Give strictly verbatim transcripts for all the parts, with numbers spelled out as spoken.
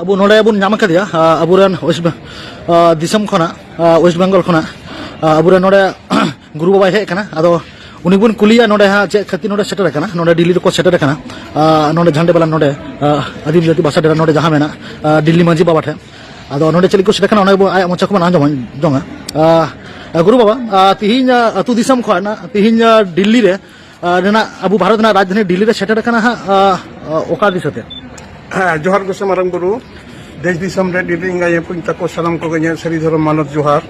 ᱟᱵᱚ ᱱᱚᱰᱮ ᱵᱚᱱ ᱧᱟᱢ ᱟᱠᱟᱫᱮᱭᱟ, ᱟ, ᱟᱵᱚᱨᱮᱱ ᱳᱭᱮᱥᱴ ᱵᱮ-, ᱟ, ᱫᱤᱥᱚᱢ ᱠᱷᱚᱱᱟᱜ, ᱟ, ᱳᱭᱮᱥᱴ ᱵᱮᱝᱜᱚᱞ ᱠᱷᱚᱱᱟᱜ, ᱟ, ᱟᱵᱚᱨᱮᱱ ᱱᱚᱰᱮ ᱜᱩᱨᱩ ᱵᱟᱵᱟᱭ ᱦᱮᱡ ᱟᱠᱟᱱᱟ᱾ ᱟᱫᱚ ᱩᱱᱤ ᱵᱚᱱ ᱠᱩᱞᱤᱭᱟ ᱱᱚᱰᱮ ᱦᱟᱸᱜ ᱪᱮᱫ ᱠᱷᱟᱹᱛᱤᱨ ᱱᱚᱰᱮ ᱥᱮᱴᱮᱨ ᱟᱠᱟᱱᱟ, ᱱᱚᱰᱮ ᱫᱤᱞᱞᱤ ᱨᱮᱠᱚ ᱥᱮᱴᱮᱨ ᱟᱠᱟᱱᱟ, ᱟ, ᱱᱚᱰᱮ ᱡᱷᱟᱱᱰᱮ ᱵᱟᱞᱟ ᱱᱚᱰᱮ, ᱟ, ᱟᱹᱫᱤᱢ ᱡᱟᱹᱛᱤ ᱵᱟᱥᱟ ᱰᱮᱨᱟ ᱱᱚᱰᱮ ᱡᱟᱦᱟᱸ ᱢᱮᱱᱟᱜ, ᱟ, ᱫᱤᱞᱞᱤ ᱢᱟᱹᱡᱷᱤ ᱵᱟᱵᱟ ᱴᱷᱮᱱ᱾ ᱟᱫᱚ ᱱᱚᱰᱮ ᱪᱮᱫ ᱞᱮᱠᱟ ᱠᱚ ᱥᱮᱴᱮᱨ ᱟᱠᱟᱱᱟ ᱚᱱᱟ ᱜᱮᱵᱚᱱ ᱟᱭᱟᱜ ᱢᱚᱪᱟ ᱠᱷᱚᱱ ᱟᱸᱡᱚᱢ ᱡᱚᱝᱟ᱾ ᱟ, ᱜᱩᱨᱩ ᱵᱟᱵᱟ, ᱟ, ᱛᱤᱦᱤᱧ, ᱟ, ᱟᱹᱛᱩ ᱫᱤᱥᱚᱢ ᱠᱷᱚᱱ, ᱟ, ᱛᱤᱦᱤᱧ, ᱟ, ᱫᱤᱞᱞᱤ ᱨᱮ ᱟᱨ ᱨᱮᱱᱟᱜ ᱟᱵᱚ ᱵᱷᱟᱨᱚᱛ ᱨᱮᱱᱟᱜ ᱨᱟᱡᱽᱫᱷᱟᱱᱤ ᱫᱤᱞᱞᱤ ᱨᱮ ᱥᱮᱴᱮᱨ ᱟᱠᱟᱱᱟ ᱦᱟᱸᱜ, ᱟ, ᱟ, ᱚᱠᱟ ᱫᱤᱥᱟᱹᱛᱮ? ᱦᱮᱸ, ᱡᱚᱦᱟᱨ ᱜᱚᱸᱥᱟᱭ ᱢᱟᱨᱟᱝ ᱵᱩᱨᱩ, ᱫᱮᱥ ᱫᱤᱥᱚᱢ ᱨᱮ ᱫᱤᱞᱞᱤ ᱮᱸᱜᱟᱭ ᱵᱚᱠᱚᱧ ᱛᱟᱠᱚ ᱥᱟᱱᱟᱢ ᱠᱚᱜᱮ ᱤᱧᱟᱹᱜ ᱥᱟᱹᱨᱤ ᱫᱷᱚᱨᱚᱢ ᱢᱟᱱᱚᱛ ᱡᱚᱦᱟᱨ᱾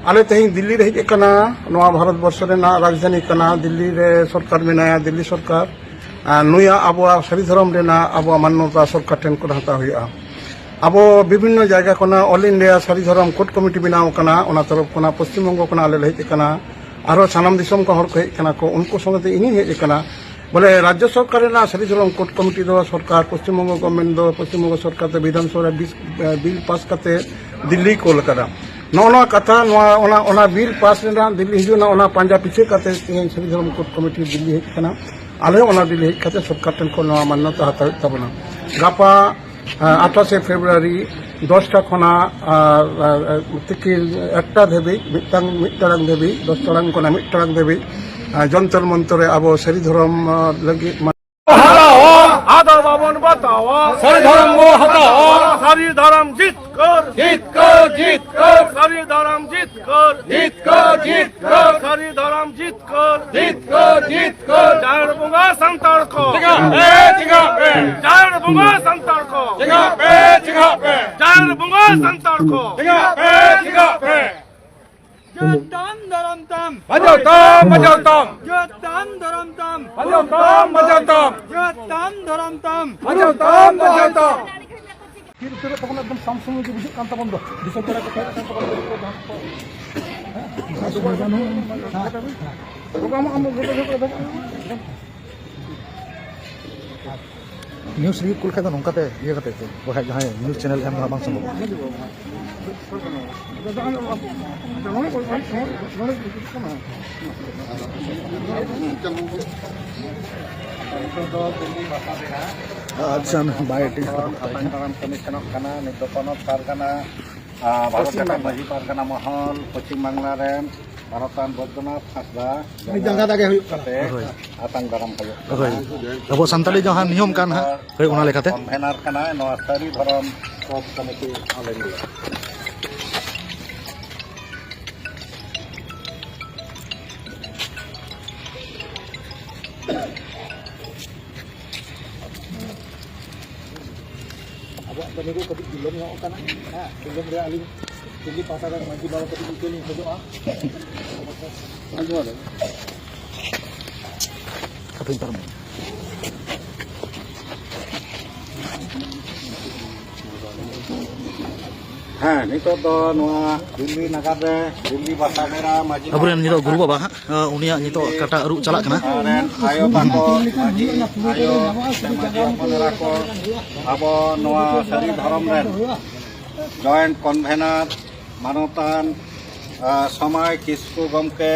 ᱟᱞᱮ ᱛᱮᱦᱮᱧ ᱫᱤᱞᱞᱤ ᱨᱮ ᱦᱮᱡ ᱟᱠᱟᱱᱟ, ᱱᱚᱣᱟ ᱵᱷᱟᱨᱚᱛ ᱵᱚᱨᱥᱚ ᱨᱮᱱᱟᱜ ᱨᱟᱡᱽᱫᱷᱟᱱᱤ ᱠᱟᱱᱟ, ᱫᱤᱞᱞᱤ ᱨᱮ ᱥᱚᱨᱠᱟᱨ ᱢᱮᱱᱟᱭᱟ, ᱫᱤᱞᱞᱤ ᱥᱚᱨᱠᱟᱨ᱾ ᱟᱨ ᱱᱩᱭᱟᱜ ᱟᱵᱚᱣᱟᱜ ᱥᱟᱹᱨᱤ ᱫᱷᱚᱨᱚᱢ ᱨᱮᱱᱟᱜ ᱟᱵᱚᱣᱟᱜ ᱢᱟᱱᱱᱚᱛᱟ ᱥᱚᱨᱠᱟᱨ ᱴᱷᱮᱱ ᱠᱷᱚᱱ ᱦᱟᱛᱟᱣ ᱦᱩᱭᱩᱜᱼᱟ᱾ ᱟᱵᱚ ᱵᱤᱵᱷᱤᱱᱱᱚ ᱡᱟᱭᱜᱟ ᱠᱷᱚᱱᱟᱜ All India ᱥᱟᱹᱨᱤ ᱫᱷᱚᱨᱚᱢ ᱠᱳᱰ ᱠᱚᱢᱤᱴᱤ ᱵᱮᱱᱟᱣ ᱟᱠᱟᱱᱟ, ᱚᱱᱟ ᱛᱚᱨᱚᱯ ᱠᱷᱚᱱᱟᱜ ᱯᱚᱥᱪᱤᱢ ᱵᱚᱝᱜᱚ ᱠᱷᱚᱱᱟᱜ ᱟᱞᱮ ᱞᱮ ᱦᱮᱡ ᱟᱠᱟᱱᱟ, ᱟᱨᱦᱚᱸ ᱥᱟᱱᱟᱢ ᱫᱤᱥᱚᱢ ᱠᱷᱚᱱ ᱦᱚᱲ ᱠᱚ ᱦᱮᱡ ᱟᱠᱟᱱᱟ ᱠᱚ, ᱩᱱᱠᱩ ᱥᱚᱸᱜᱮ ᱛᱮ ᱤᱧ ᱦᱚᱸᱧ ᱦᱮᱡ ᱟᱠᱟᱱᱟ᱾ ᱵᱚᱞᱮ ᱨᱟᱡᱽᱡᱚ ᱥᱚᱨᱠᱟᱨ ᱨᱮᱱᱟᱜ ᱥᱟᱹᱨᱤ ᱫᱷᱚᱨᱚᱢ ᱠᱳᱰ ᱠᱚᱢᱤᱴᱤ ᱫᱚ ᱥᱚᱨᱠᱟᱨ, ᱯᱚᱥᱪᱤᱢ ᱵᱚᱝᱜᱚ ᱜᱚᱵᱷᱚᱨᱱᱢᱮᱱᱴ ᱫᱚ ᱯᱚᱥᱪᱤᱢ ᱵᱚᱝᱜᱚ ᱥᱚᱨᱠᱟᱨ ᱛᱮ ᱵᱤᱫᱷᱟᱱ ᱥᱚᱵᱷᱟ ᱨᱮ ᱵᱤᱥ, ᱵᱤᱞ ᱯᱟᱥ ᱠᱟᱛᱮ ᱫᱤᱞᱞᱤᱭ ᱠᱳᱞ ᱟᱠᱟᱫᱟ᱾ ᱱᱚᱜᱼᱚ ᱱᱚᱣᱟ ᱠᱟᱛᱷᱟ, ᱱᱚᱣᱟ, ᱚᱱᱟ, ᱚᱱᱟ ᱵᱤᱞ ᱯᱟᱥ ᱨᱮᱱᱟᱜ ᱫᱤᱞᱞᱤ ᱦᱤᱡᱩᱜ ᱨᱮᱱᱟᱜ ᱚᱱᱟ ᱯᱟᱸᱡᱟ ᱯᱤᱪᱷᱟᱹ ᱠᱟᱛᱮ ᱛᱮᱦᱮᱧ ᱥᱟᱹᱨᱤ ᱫᱷᱚᱨᱚᱢ ᱠᱳᱰ ᱠᱚᱢᱤᱴᱤ ᱫᱤᱞᱞᱤ ᱦᱮᱡ ᱟᱠᱟᱱᱟ᱾ ᱟᱞᱮ ᱦᱚᱸ ᱚᱱᱟ ᱫᱤᱞᱞᱤ ᱦᱮᱡ ᱠᱟᱛᱮ ᱥᱚᱨᱠᱟᱨ ᱴᱷᱮᱱ ᱠᱷᱚᱱ ᱱᱚᱣᱟ ᱢᱟᱱᱱᱚᱛᱟ ᱦᱟᱛᱟᱣ ᱦᱩᱭᱩᱜ ᱛᱟᱵᱚᱱᱟ᱾ ᱜᱟᱯᱟ ᱟᱴᱷᱟᱥᱮ ᱯᱷᱮᱵᱽᱨᱩᱣᱟᱨᱤ ᱫᱚᱥᱴᱟ ᱠᱷᱚᱱᱟᱜ, ᱟᱨ, ᱟᱨ, ᱛᱤᱠᱤᱱ ᱮᱠᱴᱟ ᱫᱷᱟᱹᱵᱤᱡ, ᱢᱤᱫᱴᱟᱝ, ᱢᱤᱫ ᱴᱟᱲᱟᱝ ᱫᱷᱟᱹᱵᱤᱡ, ᱫᱚᱥ ᱴᱟᱲᱟᱝ ᱠᱷᱚᱱᱟᱜ ᱢᱤᱫ ᱴᱟᱲᱟᱝ ᱫᱷᱟᱹᱵᱤᱡ, ᱟᱨ, ᱡᱚᱱᱛᱚᱨ ᱢᱚᱱᱛᱚᱨ ᱨᱮ ᱟᱵᱚ ᱥᱟᱹᱨᱤ ᱫᱷᱚᱨᱚᱢ, ᱟᱨ, ᱞᱟᱹᱜᱤᱫ ᱢᱟ- ᱦᱟᱛᱟᱣᱟ, ᱟᱫᱚ ᱵᱟᱵᱚᱱ ᱵᱟᱛᱟᱣᱟ᱾ ᱥᱟᱹᱨᱤ ᱫᱷᱚᱨᱚᱢ ᱵᱚ ᱦᱟᱛᱟᱣᱟ᱾ ᱥᱟᱹᱨᱤ ᱫᱷᱚᱨᱚᱢ ᱡᱤᱛᱠᱟᱹᱨ᱾ ᱡᱤᱛᱠᱟᱹᱨ, ᱡᱤᱛᱠᱟᱹᱨ᱾ ᱥᱟᱹᱨᱤ ᱫᱷᱚᱨᱚᱢ ᱡᱤᱛᱠᱟᱹᱨ᱾ ᱡᱤᱛᱠᱟᱹᱨ, ᱡᱤᱛᱠᱟᱹᱨ᱾ ᱥᱟᱹᱨᱤ ᱫᱷᱚᱨᱚᱢ ᱡᱤᱛᱠᱟᱹᱨ᱾ ᱡᱤᱛᱠᱟᱹᱨ, ᱡᱤᱛᱠᱟᱹᱨ᱾ ᱡᱟᱦᱮᱨ ᱵᱚᱸᱜᱟ ᱥᱟᱱᱛᱟᱲ ᱠᱚ᱾ ᱪᱮᱸᱜᱷᱟᱜ ᱯᱮ, ᱪᱮᱸᱜᱷᱟᱜ ᱯᱮ᱾ ᱡᱟᱦᱮᱨ ᱵᱚᱸᱜᱟ ᱥᱟᱱᱛᱟᱲ ᱠᱚ᱾ ᱪᱮᱸᱜᱷᱟᱜ ᱯᱮ, ᱪᱮᱸᱜᱷᱟᱜ ᱯᱮ᱾ ᱡᱟᱦᱮᱨ ᱵᱚᱸᱜᱟ ᱥᱟᱱᱛᱟᱲ ᱠᱚ᱾ ᱪᱮᱸᱜᱷᱟᱜ ᱯᱮ, ᱪᱮᱸᱜᱷᱟᱜ ᱯᱮ᱾ ᱡᱟᱹᱛ ᱛᱟᱢ, ᱫᱷᱚᱨᱚᱢ ᱛᱟᱢ᱾ ᱵᱟᱧᱪᱟᱣ ᱛᱟᱢ, ᱵᱟᱧᱪᱟᱣ ᱛᱟᱢ᱾ ᱡᱟᱹᱛ ᱛᱟᱢ, ᱫᱷᱚᱨᱚᱢ ᱛᱟᱢ᱾ ᱵᱟᱧᱪᱟᱣ ᱛᱟᱢ, ᱵᱟᱧᱪᱟᱣ ᱛᱟᱢ᱾ ᱡᱟᱹᱛ ᱛᱟᱢ, ᱫᱷᱚᱨᱚᱢ ᱛᱟᱢ᱾ ᱵᱟᱧᱪᱟᱣ ᱛᱟᱢ, ᱵᱟᱧᱪᱟᱣ ᱛᱟᱢ᱾ ᱛᱤᱨ ᱩᱛᱟᱹᱨᱚᱜ ᱛᱟᱵᱚᱱᱟ, ᱮᱠᱫᱚᱢ ᱥᱟᱢ ᱥᱩᱢᱩᱝ ᱜᱮ ᱵᱩᱡᱷᱟᱹᱜ ᱠᱟᱱ ᱛᱟᱵᱚᱱ ᱫᱚ᱾ ᱫᱤᱥᱚᱢ ᱯᱮᱲᱟ ᱠᱚ ᱦᱮᱡ ᱟᱠᱟᱱ ᱛᱟᱵᱚᱱ ᱫᱚ, ᱡᱟᱦᱟᱸ ᱠᱚ, ᱦᱮᱸ? ᱟᱢ, ᱟᱢ, ᱟᱢ, ᱱᱤᱭᱩᱡᱽ ᱨᱤᱯᱳᱨᱴ ᱠᱩᱞ ᱠᱷᱟᱡ ᱫᱚ ᱱᱚᱝᱠᱟ ᱛᱮ ᱤᱭᱟᱹ ᱠᱟᱛᱮ ᱛᱮ, ᱵᱟᱠᱷᱟᱡ ᱡᱟᱦᱟᱸᱭ ᱱᱤᱭᱩᱡᱽ ᱪᱮᱱᱮᱞ ᱮᱢ ᱫᱚ ᱦᱟᱸᱜ ᱵᱟᱝ ᱥᱚᱢᱵᱷᱚᱵᱚᱜᱼᱟ᱾ ᱟᱪᱪᱷᱟ, ᱵᱟᱭ ᱴᱷᱤᱠ᱾ ᱟᱛᱟᱝ ᱫᱟᱨᱟᱢ ᱠᱟᱹᱢᱤ ᱥᱮᱱᱚᱜ ᱠᱟᱱᱟ᱾ ᱱᱤᱛ ᱫᱚ ᱯᱚᱱᱚᱛ ᱯᱟᱨᱜᱟᱱᱟ, ᱟᱨ ᱵᱷᱟᱨᱚᱛ ᱡᱟᱠᱟᱛ ᱢᱟᱹᱡᱷᱤ ᱯᱟᱨᱜᱟᱱᱟ ᱢᱚᱦᱚᱞ, ᱯᱚᱪᱷᱤᱢ ᱵᱟᱝᱞᱟ ᱨᱮᱱ ᱵᱷᱟᱨᱚᱛᱟᱱ ᱵᱚᱫᱽᱫᱚᱱᱟᱛᱷ ᱦᱟᱸᱥᱫᱟ ᱡᱟᱸᱜᱟ ᱫᱟᱜᱮ ᱦᱩᱭᱩᱜ ᱠᱟᱱᱟ᱾ ᱦᱳᱭ᱾ ᱟᱛᱟᱝ ᱫᱟᱨᱟᱢ ᱦᱩᱭᱩᱜ ᱠᱟᱱᱟ᱾ ᱦᱳᱭ᱾ ᱟᱵᱚ ᱥᱟᱱᱛᱟᱲᱤ ᱡᱟᱦᱟᱸ ᱱᱤᱭᱚᱢ ᱠᱟᱱ ᱦᱟᱸᱜ, ᱦᱳᱭ, ᱚᱱᱟ ᱞᱮᱠᱟᱛᱮ᱾ ᱠᱚᱱᱵᱷᱮᱱᱟᱨ ᱠᱟᱱᱟᱭ ᱱᱚᱣᱟ ᱥᱟᱹᱨᱤ ᱫᱷᱚᱨᱚᱢ ᱠᱳᱨᱴ ᱠᱚᱢᱤᱴᱤ ᱚᱞ ᱤᱱᱰᱤᱭᱟ᱾ ᱟᱵᱚᱣᱟᱜ ᱠᱟᱹᱢᱤ ᱠᱚ ᱠᱟᱹᱴᱤᱡ ᱵᱤᱞᱚᱢ ᱧᱚᱜ ᱠᱟᱱᱟ᱾ ᱦᱮᱸ, ᱵᱤᱞᱚᱢ ᱨᱮ ᱟᱹᱞᱤᱧ ᱫᱤᱞᱞᱤ ᱯᱟᱦᱴᱟ ᱨᱮ ᱢᱟᱹᱡᱷᱤ ᱵᱟᱵᱟ ᱠᱟᱹᱴᱤᱡ ᱤᱠᱟᱹ ᱞᱤᱧ ᱠᱷᱚᱡᱚᱜᱼᱟ᱾ ᱦᱮᱸ, ᱱᱤᱛᱚᱜ ᱫᱚ ᱱᱚᱣᱟ ᱫᱤᱞᱞᱤ ᱱᱟᱜᱟᱨ ᱨᱮ ᱫᱤᱞᱞᱤ ᱵᱟᱥᱟ ᱰᱮᱨᱟ ᱢᱟᱹᱡᱷᱤ ᱟᱵᱚᱨᱮᱱ ᱱᱤᱛᱚᱜ ᱜᱩᱨᱩ ᱵᱟᱵᱟ ᱦᱟᱸᱜ, ᱟᱸ, ᱩᱱᱤᱭᱟᱜ ᱱᱤᱛᱚᱜ ᱚᱠᱟᱴᱟᱜ ᱟᱹᱨᱩᱵ ᱪᱟᱞᱟᱜ ᱠᱟᱱᱟ? ᱨᱮᱱ ᱟᱭᱳ ᱛᱟᱠᱚ, ᱢᱟᱹᱡᱷᱤ ᱟᱭᱳ ᱥᱮ ᱢᱟᱹᱡᱷᱤ ᱦᱚᱯᱚᱱ ᱮᱨᱟ ᱠᱚ, ᱟᱵᱚ ᱱᱚᱣᱟ ᱥᱟᱹᱨᱤ ᱫᱷᱚᱨᱚᱢ ᱨᱮᱱ ᱡᱚᱭᱮᱱᱴ ᱠᱚᱱᱵᱷᱮᱱᱟᱨ, ᱢᱟᱱᱚᱛᱟᱱ, ᱟᱸ, ᱥᱚᱢᱟᱭ ᱠᱤᱥᱠᱩ ᱜᱚᱢᱠᱮ,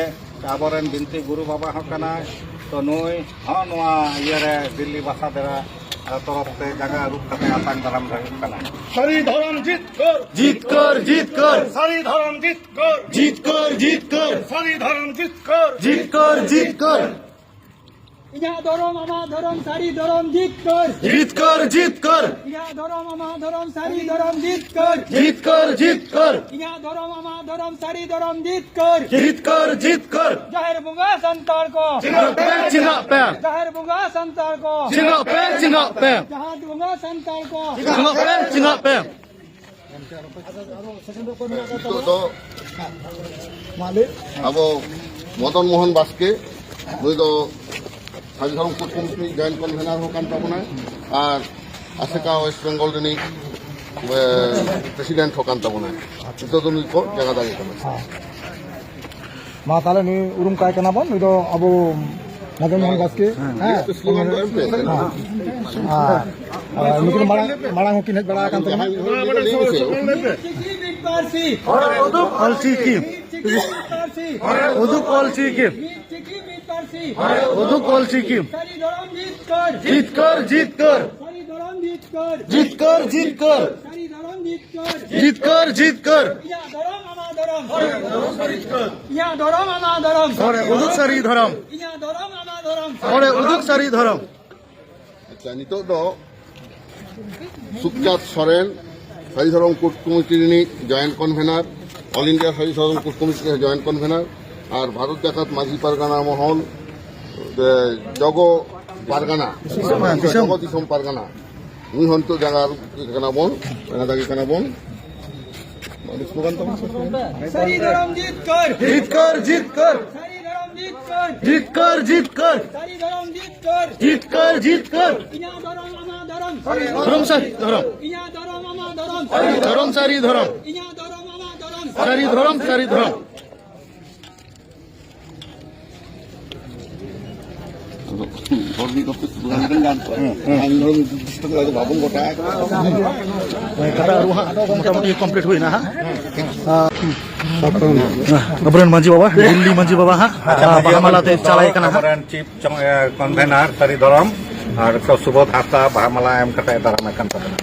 ᱟᱵᱚᱨᱮᱱ ᱵᱤᱱᱛᱤ ᱜᱩᱨᱩ ᱵᱟᱵᱟ ᱦᱚᱸ ᱠᱟᱱᱟᱭ᱾ ᱛᱚ ᱱᱩᱭ ᱦᱚᱸ ᱱᱚᱣᱟ ᱤᱭᱟᱹᱨᱮ ᱫᱤᱞᱞᱤ ᱵᱟᱥᱟ ᱰᱮᱨᱟ, ᱟᱸ, ᱛᱚᱨᱚᱯ ᱛᱮ ᱡᱟᱸᱜᱟ ᱟᱹᱨᱩᱵ ᱠᱟᱛᱮ ᱟᱛᱟᱝ ᱫᱟᱨᱟᱢ ᱦᱩᱭᱩᱜ ᱠᱟᱱᱟ᱾ ᱥᱟᱹᱨᱤ ᱫᱷᱚᱨᱚᱢ ᱡᱤᱛᱠᱟᱹᱨ᱾ ᱡᱤᱛᱠᱟᱹᱨ, ᱡᱤᱛᱠᱟᱹᱨ᱾ ᱥᱟᱹᱨᱤ ᱫᱷᱚᱨᱚᱢ ᱡᱤᱛᱠᱟᱹᱨ᱾ ᱡᱤᱛᱠᱟᱹᱨ, ᱡᱤᱛᱠᱟᱹᱨ᱾ ᱥᱟᱹᱨᱤ ᱫᱷᱚᱨᱚᱢ ᱡᱤᱛᱠᱟᱹᱨ᱾ ᱡᱤᱛᱠᱟᱹᱨ, ᱡᱤᱛᱠᱟᱹᱨ᱾ ᱤᱧᱟᱹᱜ ᱫᱷᱚᱨᱚᱢ, ᱟᱢᱟᱜ ᱫᱷᱚᱨᱚᱢ, ᱥᱟᱹᱨᱤ ᱫᱷᱚᱨᱚᱢ ᱡᱤᱛᱠᱟᱹᱨ᱾ ᱡᱤᱛᱠᱟᱹᱨ, ᱡᱤᱛᱠᱟᱹᱨ᱾ ᱤᱧᱟᱹᱜ ᱫᱷᱚᱨᱚᱢ, ᱟᱢᱟᱜ ᱫᱷᱚᱨᱚᱢ, ᱥᱟᱹᱨᱤ ᱫᱷᱚᱨᱚᱢ ᱡᱤᱛᱠᱟᱹᱨ᱾ ᱡᱤᱛᱠᱟᱹᱨ, ᱡᱤᱛᱠᱟᱹᱨ᱾ ᱤᱧᱟᱹᱜ ᱫᱷᱚᱨᱚᱢ, ᱟᱢᱟᱜ ᱫᱷᱚᱨᱚᱢ, ᱥᱟᱹᱨᱤ ᱫᱷᱚᱨᱚᱢ ᱡᱤᱛᱠᱟᱹᱨ᱾ ᱡᱤᱛᱠᱟᱹᱨ, ᱡᱤᱛᱠᱟᱹᱨ᱾ ᱡᱟᱦᱮᱨ ᱵᱚᱸᱜᱟ ᱥᱟᱱᱛᱟᱲ ᱠᱚ᱾ ᱪᱮᱸᱜᱷᱟᱜ ᱯᱮ, ᱪᱮᱸᱜᱷᱟᱜ ᱯᱮ᱾ ᱡᱟᱦᱮᱨ ᱵᱚᱸᱜᱟ ᱥᱟᱱᱛᱟᱲ ᱠᱚ᱾ ᱪᱮᱸᱜᱷᱟᱜ ᱯᱮ, ᱪᱮᱸᱜᱷᱟᱜ ᱯᱮ᱾ ᱡᱟᱦᱮᱨ ᱵᱚᱸᱜᱟ ᱥᱟᱱᱛᱟᱲ ᱠᱚ᱾ ᱪᱮᱸᱜᱷᱟᱜ ᱯᱮ, ᱪᱮᱸᱜᱷᱟᱜ ᱯᱮ᱾ ᱱᱤᱛᱚᱜ ᱫᱚ ᱟᱵᱚ ᱢᱚᱫᱚᱱ ᱢᱳᱦᱚᱱ ᱵᱟᱥᱠᱮ, ᱱᱩᱭ ᱫᱚ ᱥᱟᱹᱨᱤ ᱫᱷᱚᱨᱚᱢ ᱠᱳᱨᱴ ᱠᱚᱢᱤᱴᱤ ᱡᱚᱭᱮᱱᱴ ᱠᱚᱱᱵᱷᱮᱱᱟᱨ ᱦᱚᱸ ᱠᱟᱱ ᱛᱟᱵᱚᱱᱟᱭ ᱟᱨ ᱟᱥᱮᱠᱟ ᱳᱭᱮᱥᱴ ᱵᱮᱝᱜᱚᱞ ᱨᱤᱱᱤᱡ, ᱮ, ᱯᱨᱮᱥᱤᱰᱮᱱᱴ ᱦᱚᱸ ᱠᱟᱱ ᱛᱟᱵᱚᱱᱟᱭ᱾ ᱱᱤᱛᱚᱜ ᱫᱚ ᱱᱩᱭ ᱠᱚ ᱡᱟᱸᱜᱟ ᱫᱟᱜᱮ ᱠᱟᱱᱟ᱾ ᱢᱟ ᱛᱟᱦᱞᱮ ᱱᱩᱭ ᱩᱨᱩᱢ ᱠᱟᱭ ᱠᱟᱱᱟ ᱵᱚᱱ, ᱱᱩᱭ ᱫᱚ ᱟᱵᱚ ᱢᱚᱫᱚᱱ ᱢᱳᱦᱚᱱ ᱵᱟᱥᱠᱮ᱾ ᱦᱮᱸ᱾ ᱦᱮᱸ᱾ ᱟᱨ, ᱟᱨ ᱱᱩᱠᱤᱱ ᱢᱟᱲᱟᱝ, ᱢᱟᱲᱟᱝ ᱦᱚᱸᱠᱤᱱ ᱦᱮᱡ ᱵᱟᱲᱟ ᱟᱠᱟᱱ ᱛᱟᱵᱚᱱᱟ᱾ ᱢᱤᱫ ᱪᱤᱠᱤ ᱢᱤᱫ ᱯᱟᱹᱨᱥᱤ᱾ ᱚᱞ ᱪᱤᱠᱤ᱾ ᱢᱤᱫ ᱪᱤᱠᱤ ᱢᱤᱫ ᱯᱟᱹᱨᱥᱤ᱾ ᱩᱫᱩᱜ ᱚᱞ ᱪᱤᱠᱤ᱾ ᱢᱤᱫ ᱪᱤᱠᱤ ᱢᱤᱫ ᱯᱟᱹᱨᱥᱤ᱾ ᱩᱫᱩᱜ ᱚᱞ ᱪᱤᱠᱤ᱾ ᱥᱟᱹᱨᱤ ᱫᱷᱚᱨᱚᱢ ᱡᱤᱛᱠᱟᱹᱨ᱾ ᱡᱤᱛᱠᱟᱹᱨ, ᱡᱤᱛᱠᱟᱹᱨ᱾ ᱥᱟᱹᱨᱤ ᱡᱤᱛᱠᱟᱹᱨ, ᱡᱤᱛᱠᱟᱹᱨ᱾ ᱥᱟᱹᱨᱤ ᱫᱷᱚᱨᱚᱢ ᱡᱤᱛᱠᱟᱹᱨ᱾ ᱡᱤᱛᱠᱟᱹᱨ, ᱡᱤᱛᱠᱟᱹᱨ᱾ ᱤᱧᱟᱹᱜ ᱫᱷᱚᱨᱚᱢ ᱟᱢᱟᱜ ᱫᱷᱚᱨᱚᱢ᱾ ᱤᱧᱟᱹᱜ ᱫᱷᱚᱨᱚᱢ ᱟᱢᱟᱜ ᱫᱷᱚᱨᱚᱢ᱾ ᱦᱚᱲᱮ ᱩᱫᱩᱜ ᱥᱟᱹᱨᱤ ᱫᱷᱚᱨᱚᱢ᱾ ᱤᱧᱟᱹᱜ ᱫᱷᱚᱨᱚᱢ ᱟᱢᱟᱜ ᱫᱷᱚᱨᱚᱢ᱾ ᱦᱚᱲᱮ ᱩᱫᱩᱜ ᱥᱟᱹᱨᱤ ᱫᱷᱚᱨᱚᱢ᱾ ᱟᱪᱪᱷᱟ, ᱱᱤᱛᱚᱜ ᱫᱚ ᱥᱩᱠᱪᱟᱸᱫᱽ ᱥᱚᱨᱮᱱ, ᱥᱟᱹᱨᱤ ᱫᱷᱚᱨᱚᱢ ᱠᱳᱰ ᱠᱚᱢᱤᱴᱤ ᱨᱤᱱᱤᱡ ᱡᱚᱭᱮᱱᱴ ᱠᱚᱱᱵᱷᱮᱱᱟᱨ, ᱚᱞ ᱤᱱᱰᱤᱭᱟ ᱥᱟᱹᱨᱤ ᱫᱷᱚᱨᱚᱢ ᱠᱳᱰ ᱠᱚᱢᱤᱴᱤ ᱨᱤᱱᱤᱡ ᱡᱚᱭᱮᱱᱴ ᱠᱚᱱᱵᱷᱮᱱᱟᱨ, ᱟᱨ ᱵᱷᱟᱨᱚᱛ ᱡᱟᱠᱟᱛ ᱢᱟᱹᱡᱷᱤ ᱯᱟᱨᱜᱟᱱᱟ ᱢᱚᱦᱚᱞ, ᱮ, ᱡᱚᱜᱚ ᱯᱟᱨᱜᱟᱱᱟ, ᱦᱮᱸ, ᱫᱤᱥᱚᱢ᱾ ᱡᱚᱜᱚ ᱫᱤᱥᱚᱢ ᱯᱟᱨᱜᱟᱱᱟ, ᱱᱩᱭ ᱦᱚᱸ ᱱᱤᱛᱚᱜ ᱡᱟᱸᱜᱟ ᱟᱹᱨᱩᱵ ᱠᱟᱱᱟ ᱵᱚᱱ, ᱡᱟᱸᱜᱟ ᱫᱟᱜᱮ ᱠᱟᱱᱟ ᱵᱚᱱ᱾ ᱥᱟᱹᱨᱤ ᱫᱷᱚᱨᱚᱢ ᱡᱤᱛᱠᱟᱹᱨ᱾ ᱡᱤᱛᱠᱟᱹᱨ, ᱡᱤᱛᱠᱟᱹᱨ᱾ ᱥᱟᱹᱨᱤ ᱫᱷᱚᱨᱚᱢ ᱡᱤᱛᱠᱟᱹᱨ᱾ ᱡᱤᱛᱠᱟᱹᱨ, ᱡᱤᱛᱠᱟᱹᱨ᱾ ᱥᱟᱹᱨᱤ ᱫᱷᱚᱨᱚᱢ ᱡᱤᱛᱠᱟᱹᱨ᱾ ᱡᱤᱛᱠᱟᱹᱨ, ᱡᱤᱛᱠᱟᱹᱨ᱾ ᱤᱧᱟᱹᱜ ᱫᱷᱚᱨᱚᱢ ᱟᱢᱟᱜ ᱫᱷᱚᱨᱚᱢ᱾ ᱫᱷᱚᱨᱚᱢ ᱥᱟᱹᱨᱤ ᱫᱷᱚᱨᱚᱢ᱾ ᱤᱧᱟᱹᱜ ᱫᱷᱚᱨᱚᱢ ᱟᱢᱟᱜ ᱫᱷᱚᱨᱚᱢ᱾ ᱫᱷᱚᱨᱚᱢ ᱥᱟᱹᱨᱤ ᱫᱷᱚᱨᱚᱢ᱾ ᱤᱧᱟᱹᱜ ᱫᱷᱚᱨᱚᱢ ᱟᱢᱟᱜ ᱫᱷᱚᱨᱚᱢ᱾ ᱥᱟᱹᱨᱤ ᱫᱷᱚᱨᱚᱢ, ᱥᱟᱹᱨᱤ ᱫᱷᱚᱨᱚᱢ᱾ ᱟᱫᱚ ᱦᱚᱲ ᱢᱤᱫ ᱚᱠᱛᱚ ᱵᱟᱝ ᱜᱟᱱ ᱠᱚᱜᱼᱟ᱾ ᱦᱩᱸ, ᱦᱩᱸ᱾ ᱟᱨ ᱱᱚᱰᱮ ᱫᱤᱥᱚᱢ ᱨᱮ ᱵᱟᱵᱚᱱ ᱜᱚᱴᱟ ᱟᱠᱟᱫᱟ᱾ ᱦᱳᱭ, ᱠᱟᱴᱟ ᱟᱹᱨᱩ ᱦᱟᱸᱜ ᱢᱚᱴᱟᱢᱩᱴᱤ ᱠᱚᱢᱯᱞᱤᱴ ᱦᱩᱭᱱᱟ ᱦᱟᱸᱜ᱾ ᱟᱵᱚᱨᱮᱱ ᱢᱟᱹᱡᱷᱤ ᱵᱟᱵᱟ, ᱫᱤᱞᱞᱤ ᱢᱟᱹᱡᱷᱤ ᱵᱟᱵᱟ ᱦᱟᱸᱜ, ᱟᱨ ᱵᱟᱦᱟ ᱢᱟᱞᱟ ᱛᱮ ᱪᱟᱞᱟᱭ ᱠᱟᱱᱟ ᱦᱟᱸᱜ᱾ ᱟᱵᱚᱨᱮᱱ ᱪᱤᱯ ᱪᱚᱝ-, ᱮ, ᱠᱚᱱᱵᱷᱮᱱᱟᱨ ᱥᱟᱹᱨᱤ ᱫᱷᱚᱨᱚᱢ ᱟᱨ ᱠᱚ ᱥᱩᱵᱳᱫᱷ ᱦᱟᱸᱥᱫᱟ ᱵᱟᱦᱟ ᱢᱟᱞᱟ ᱮᱢ ᱠᱟᱛᱮ ᱫᱟᱨᱟᱢᱮ ᱠᱟᱱ ᱛᱟᱵᱚᱱᱟ᱾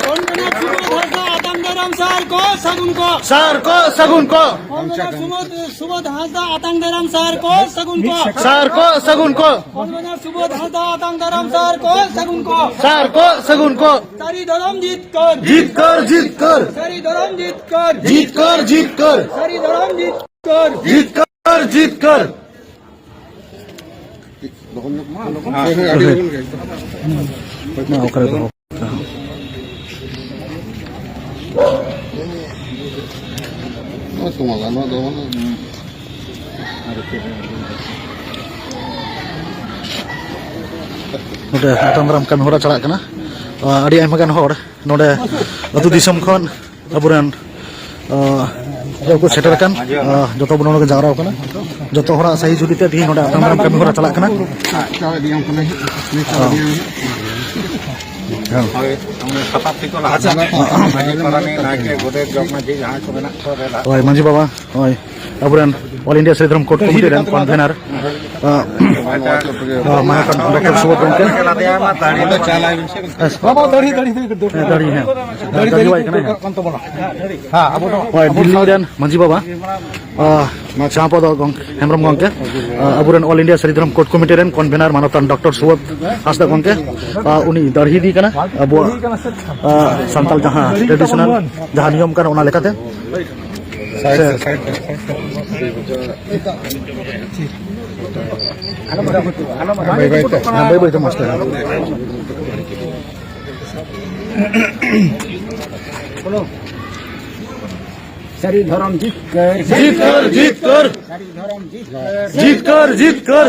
ᱠᱚᱱᱵᱷᱮᱱᱟᱨ ᱥᱩᱵᱳᱫᱷ ᱦᱟᱸᱥᱫᱟ ᱟᱛᱟᱝ ᱫᱟᱨᱟᱢ ᱥᱟᱨ ᱠᱚ ᱥᱟᱹᱜᱩᱱ ᱠᱚ᱾ ᱥᱟᱨ ᱠᱚ ᱥᱟᱹᱜᱩᱱ ᱠᱚ᱾ ᱠᱚᱱᱵᱷᱮᱱᱟᱨ ᱥᱩᱵᱳᱫᱷ, ᱥᱩᱵᱳᱫᱷ ᱦᱟᱸᱥᱫᱟ ᱟᱛᱟᱝ ᱫᱟᱨᱟᱢ ᱥᱟᱨ ᱠᱚ ᱥᱟᱹᱜᱩᱱ ᱠᱚ᱾ ᱥᱟᱨ ᱠᱚ ᱥᱟᱹᱜᱩᱱ ᱠᱚ᱾ ᱠᱚᱱᱵᱷᱮᱱᱟᱨ ᱥᱩᱵᱳᱫᱷ ᱦᱟᱸᱥᱫᱟ ᱟᱛᱟᱝ ᱫᱟᱨᱟᱢ ᱥᱟᱨ ᱠᱚ ᱥᱟᱹᱜᱩᱱ ᱠᱚ᱾ ᱥᱟᱨ ᱠᱚ ᱥᱟᱹᱜᱩᱱ ᱠᱚ᱾ ᱥᱟᱹᱨᱤ ᱫᱷᱚᱨᱚᱢ ᱡᱤᱛᱠᱟᱹᱨ᱾ ᱡᱤᱛᱠᱟᱹᱨ, ᱡᱤᱛᱠᱟᱹᱨ᱾ ᱥᱟᱹᱨᱤ ᱫᱷᱚᱨᱚᱢ ᱡᱤᱛᱠᱟᱹᱨ᱾ ᱡᱤᱛᱠᱟᱹᱨ, ᱡᱤᱛᱠᱟᱹᱨ᱾ ᱥᱟᱹᱨᱤ ᱫᱷᱚᱨᱚᱢ ᱡᱤᱛᱠᱟᱹᱨ᱾ ᱡᱤᱛᱠᱟᱹᱨ, ᱡᱤᱛᱠᱟᱹᱨ᱾ ᱞᱚᱜᱚᱱ ᱧᱚᱜ ᱢᱟ, ᱞᱚᱜᱚᱱ᱾ ᱦᱮᱸ, ᱦᱮᱸ, ᱟᱹᱰᱤ ᱞᱚᱜᱚᱱ ᱜᱮ᱾ ᱢᱟ, ᱚᱠᱟᱨᱮ ᱫᱚᱦᱚ? ᱱᱚᱣᱟ ᱛᱚ ᱢᱟᱞᱟ, ᱱᱚᱣᱟ ᱫᱚ ᱢᱟᱞᱟ᱾ ᱱᱚᱰᱮ ᱟᱛᱟᱝ ᱫᱟᱨᱟᱢ ᱠᱟᱹᱢᱤ ᱦᱚᱨᱟ ᱪᱟᱞᱟᱜ ᱠᱟᱱᱟ᱾ ᱟᱹᱰᱤ ᱟᱭᱢᱟ ᱜᱟᱱ ᱦᱚᱲ ᱱᱚᱰᱮ ᱟᱹᱛᱩ ᱫᱤᱥᱚᱢ ᱠᱷᱚᱱ ᱟᱵᱚᱨᱮᱱ, ᱟᱸ, ᱡᱟᱦᱟᱸ ᱠᱚ ᱥᱮᱴᱮᱨ ᱟᱠᱟᱱ, ᱟᱸ, ᱡᱚᱛᱚ ᱵᱚᱱ ᱱᱚᱰᱮ ᱡᱟᱣᱨᱟ ᱟᱠᱟᱱᱟ᱾ ᱡᱚᱛᱚ ᱦᱚᱲᱟᱜ ᱥᱟᱹᱦᱤ ᱡᱩᱦᱤ ᱛᱮ ᱛᱮᱦᱮᱧ ᱱᱚᱰᱮ ᱟᱛᱟᱝ ᱫᱟᱨᱟᱢ ᱠᱟᱹᱢᱤ ᱦᱚᱨᱟ ᱪᱟᱞᱟᱜ ᱠᱟᱱᱟ᱾ ᱦᱳᱭ, ᱥᱟᱯᱟᱵ ᱛᱮᱠᱚ ᱞᱟᱦᱟ ᱥᱮᱱ᱾ ᱢᱟᱹᱡᱷᱤ ᱯᱟᱨᱟᱱᱤᱠ, ᱱᱟᱭᱠᱮ, ᱜᱚᱰᱮᱛ, ᱡᱚᱜᱽ ᱢᱟᱹᱡᱷᱤ ᱡᱟᱦᱟᱸᱭ ᱠᱚ ᱢᱮᱱᱟᱜ ᱠᱚᱣᱟ, ᱞᱟᱦᱟ ᱦᱳᱭ, ᱢᱟᱹᱡᱷᱤ ᱵᱟᱵᱟ, ᱦᱳᱭ, ᱟᱵᱚᱨᱮᱱ ᱚᱞ ᱤᱱᱰᱤᱭᱟ ᱥᱟᱹᱨᱤ ᱫᱷᱚᱨᱚᱢ ᱠᱳᱰ ᱠᱚᱢᱤᱴᱤ ᱨᱮᱱ ᱠᱚᱱᱵᱷᱮᱱᱟᱨ, ᱟᱸ, ᱟᱪᱪᱷᱟ᱾ ᱢᱟᱱᱚᱛᱟᱱ ᱰᱚᱠᱴᱚᱨ ᱥᱩᱵᱳᱫᱷ ᱜᱚᱢᱠᱮ᱾ ᱵᱟᱵᱟ, ᱫᱟᱲᱦᱤ, ᱫᱟᱲᱦᱤ, ᱫᱟᱲᱦᱤ ᱫᱚᱨᱠᱟᱨ᱾ ᱦᱮᱸ, ᱫᱟᱲᱦᱤ, ᱦᱮᱸ᱾ ᱫᱟᱲᱦᱤ ᱫᱟᱲᱦᱤ ᱫᱚᱨᱠᱟᱨ ᱠᱟᱱ ᱛᱟᱵᱚᱱᱟ᱾ ᱦᱮᱸ, ᱟᱵᱚ ᱫᱚ ᱦᱳᱭ, ᱟᱵᱚ ᱫᱤᱞᱞᱤ ᱨᱮᱱ ᱢᱟᱹᱡᱷᱤ ᱵᱟᱵᱟ, ᱟᱸ, ᱪᱟᱸᱯᱟ ᱫᱚ ᱜᱚᱢᱠᱮ, ᱦᱮᱢᱵᱨᱚᱢ ᱜᱚᱢᱠᱮ, ᱟᱸ, ᱟᱵᱚᱨᱮᱱ ᱚᱞ ᱤᱱᱰᱤᱭᱟ ᱥᱟᱹᱨᱤ ᱫᱷᱚᱨᱚᱢ ᱠᱳᱰ ᱠᱚᱢᱤᱴᱤ ᱨᱮᱱ ᱠᱚᱱᱵᱷᱮᱱᱟᱨ ᱢᱟᱱᱚᱛᱟᱱ ᱰᱚᱠᱴᱚᱨ ᱥᱩᱵᱳᱫᱷ ᱦᱟᱸᱥᱫᱟ ᱜᱚᱢᱠᱮ, ᱟᱸ, ᱩᱱᱤ ᱫᱟᱲᱦᱤ ᱤᱫᱤ ᱠᱟᱱᱟ ᱟᱵᱚᱣᱟᱜ, ᱟᱸ, ᱥᱟᱱᱛᱟᱲ ᱡᱟᱦᱟᱸ ᱴᱨᱮᱰᱤᱥᱚᱱᱟᱞ ᱡᱟᱦᱟᱸ ᱱᱤᱭᱚᱢ ᱠᱟᱱᱟ ᱚᱱᱟ ᱞᱮᱠᱟᱛᱮ᱾ ᱥᱟᱭᱤᱰ ᱥᱮ, ᱥᱮ, ᱥᱟᱭᱤᱰ ᱥᱮ, ᱥᱟᱭᱤᱰ ᱥᱮ᱾ ᱵᱟᱹᱭ ᱵᱟᱹᱭ ᱛᱮ᱾ ᱦᱮᱸ, ᱵᱟᱹᱭ ᱵᱟᱹᱭ ᱛᱮ ᱢᱟᱥᱴᱟᱨ᱾ ᱥᱟᱹᱨᱤ ᱫᱷᱚᱨᱚᱢ ᱡᱤᱛᱠᱟᱹᱨ᱾ ᱡᱤᱛᱠᱟᱹᱨ, ᱡᱤᱛᱠᱟᱹᱨ᱾ ᱥᱟᱹᱨᱤ ᱫᱷᱚᱨᱚᱢ ᱡᱤᱛᱠᱟᱹᱨ᱾ ᱡᱤᱛᱠᱟᱹᱨ, ᱡᱤᱛᱠᱟᱹᱨ᱾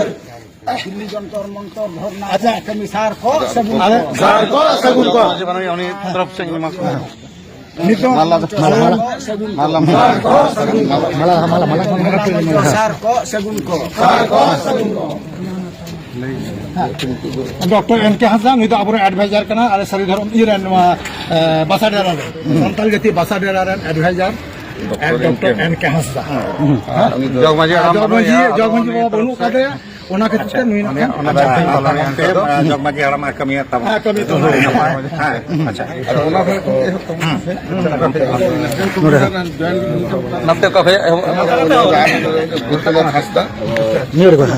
ᱫᱤᱞᱞᱤ ᱡᱚᱱᱛᱚᱨ ᱢᱚᱱᱛᱚᱨ ᱫᱷᱚᱨᱱᱟ ᱟᱪᱪᱷᱟ᱾ ᱠᱟᱹᱢᱤ ᱥᱟᱨ ᱠᱚ ᱥᱟᱹᱜᱩᱱ ᱟᱞᱮ ᱠᱚ᱾ ᱥᱟᱨ ᱠᱚ ᱥᱟᱹᱜᱩᱱ ᱠᱚ᱾ ᱩᱱᱤ ᱛᱚᱨᱚᱯ ᱥᱮᱫ ᱤᱧ ᱮᱢᱟ ᱠᱚᱣᱟ᱾ ᱱᱤᱛᱚᱜ ᱢᱟᱞᱟ ᱫᱚ, ᱢᱟᱞᱟ, ᱢᱟᱞᱟ᱾ ᱥᱟᱹᱜᱩᱱ ᱠᱚ᱾ ᱢᱟᱞᱟ, ᱢᱟᱞᱟ, ᱢᱟᱞᱟ᱾ ᱥᱟᱨ ᱠᱚ ᱥᱟᱹᱜᱩᱱ ᱠᱚ᱾ ᱰᱚᱠᱴᱚᱨ ᱮᱱ ᱠᱮ ᱦᱟᱸᱥᱫᱟ, ᱱᱩᱭ ᱫᱚ ᱟᱵᱚᱨᱮᱱ ᱮᱰᱵᱷᱟᱭᱡᱟᱨ ᱠᱟᱱᱟ, ᱟᱞᱮ ᱥᱟᱹᱨᱤ ᱫᱷᱚᱨᱚᱢ ᱤᱭᱟᱹ ᱨᱮᱱ, ᱱᱚᱣᱟ, ᱮ, ᱵᱟᱥᱟ ᱰᱮᱨᱟ ᱨᱮ, ᱥᱟᱱᱛᱟᱲ ᱡᱟᱹᱛᱤ ᱵᱟᱥᱟ ᱰᱮᱨᱟ ᱨᱮᱱ ᱮᱰᱵᱷᱟᱭᱡᱟᱨ, ᱰᱚᱠᱴᱚᱨ ᱮᱱ ᱠᱮ ᱦᱟᱸᱥᱫᱟ᱾ ᱦᱮᱸ᱾ ᱡᱚᱜᱽ ᱢᱟᱹᱡᱷᱤ ᱦᱟᱲᱟᱢ ᱡᱚᱜᱽ ᱢᱟᱹᱡᱷᱤ, ᱵᱟᱹᱱᱩᱭᱟ, ᱡᱚᱜᱽ ᱢᱟᱹᱡᱷᱤ ᱵᱟᱵᱟ ᱵᱟᱹᱱᱩᱜ ᱠᱟᱫᱮᱭᱟ, ᱚᱱᱟ ᱠᱷᱟᱹᱛᱤᱨ ᱛᱮ ᱱᱩᱭ ᱱᱟᱜ ᱠᱷᱟᱱ ᱟᱪᱪᱷᱟ, ᱟᱪᱪᱷᱟ, ᱟᱪᱪᱷᱟ, ᱡᱚᱜᱽ ᱢᱟᱹᱡᱷᱤ ᱦᱟᱲᱟᱢ ᱮ ᱠᱟᱹᱢᱤᱭᱮᱫ ᱛᱟᱵᱚᱱᱟ᱾ ᱦᱮᱸ, ᱠᱟᱹᱢᱤ ᱛᱟᱵᱚᱱᱟ᱾ ᱦᱮᱸ, ᱟᱪᱪᱷᱟ᱾ ᱟᱫᱚ ᱚᱱᱟ ᱠᱷᱚᱱ ᱮᱦᱚᱵ ᱛᱟᱵᱚᱱ᱾ ᱱᱚᱰᱮ᱾ ᱱᱚᱛᱮ ᱚᱠᱟ ᱠᱷᱚᱱ ᱮᱦᱚᱵ? ᱜᱩᱨᱩᱯᱨᱚᱥᱟᱫᱽ ᱦᱟᱸᱥᱫᱟ᱾ ᱱᱤᱭᱟᱹ ᱨᱮ ᱵᱟᱝ?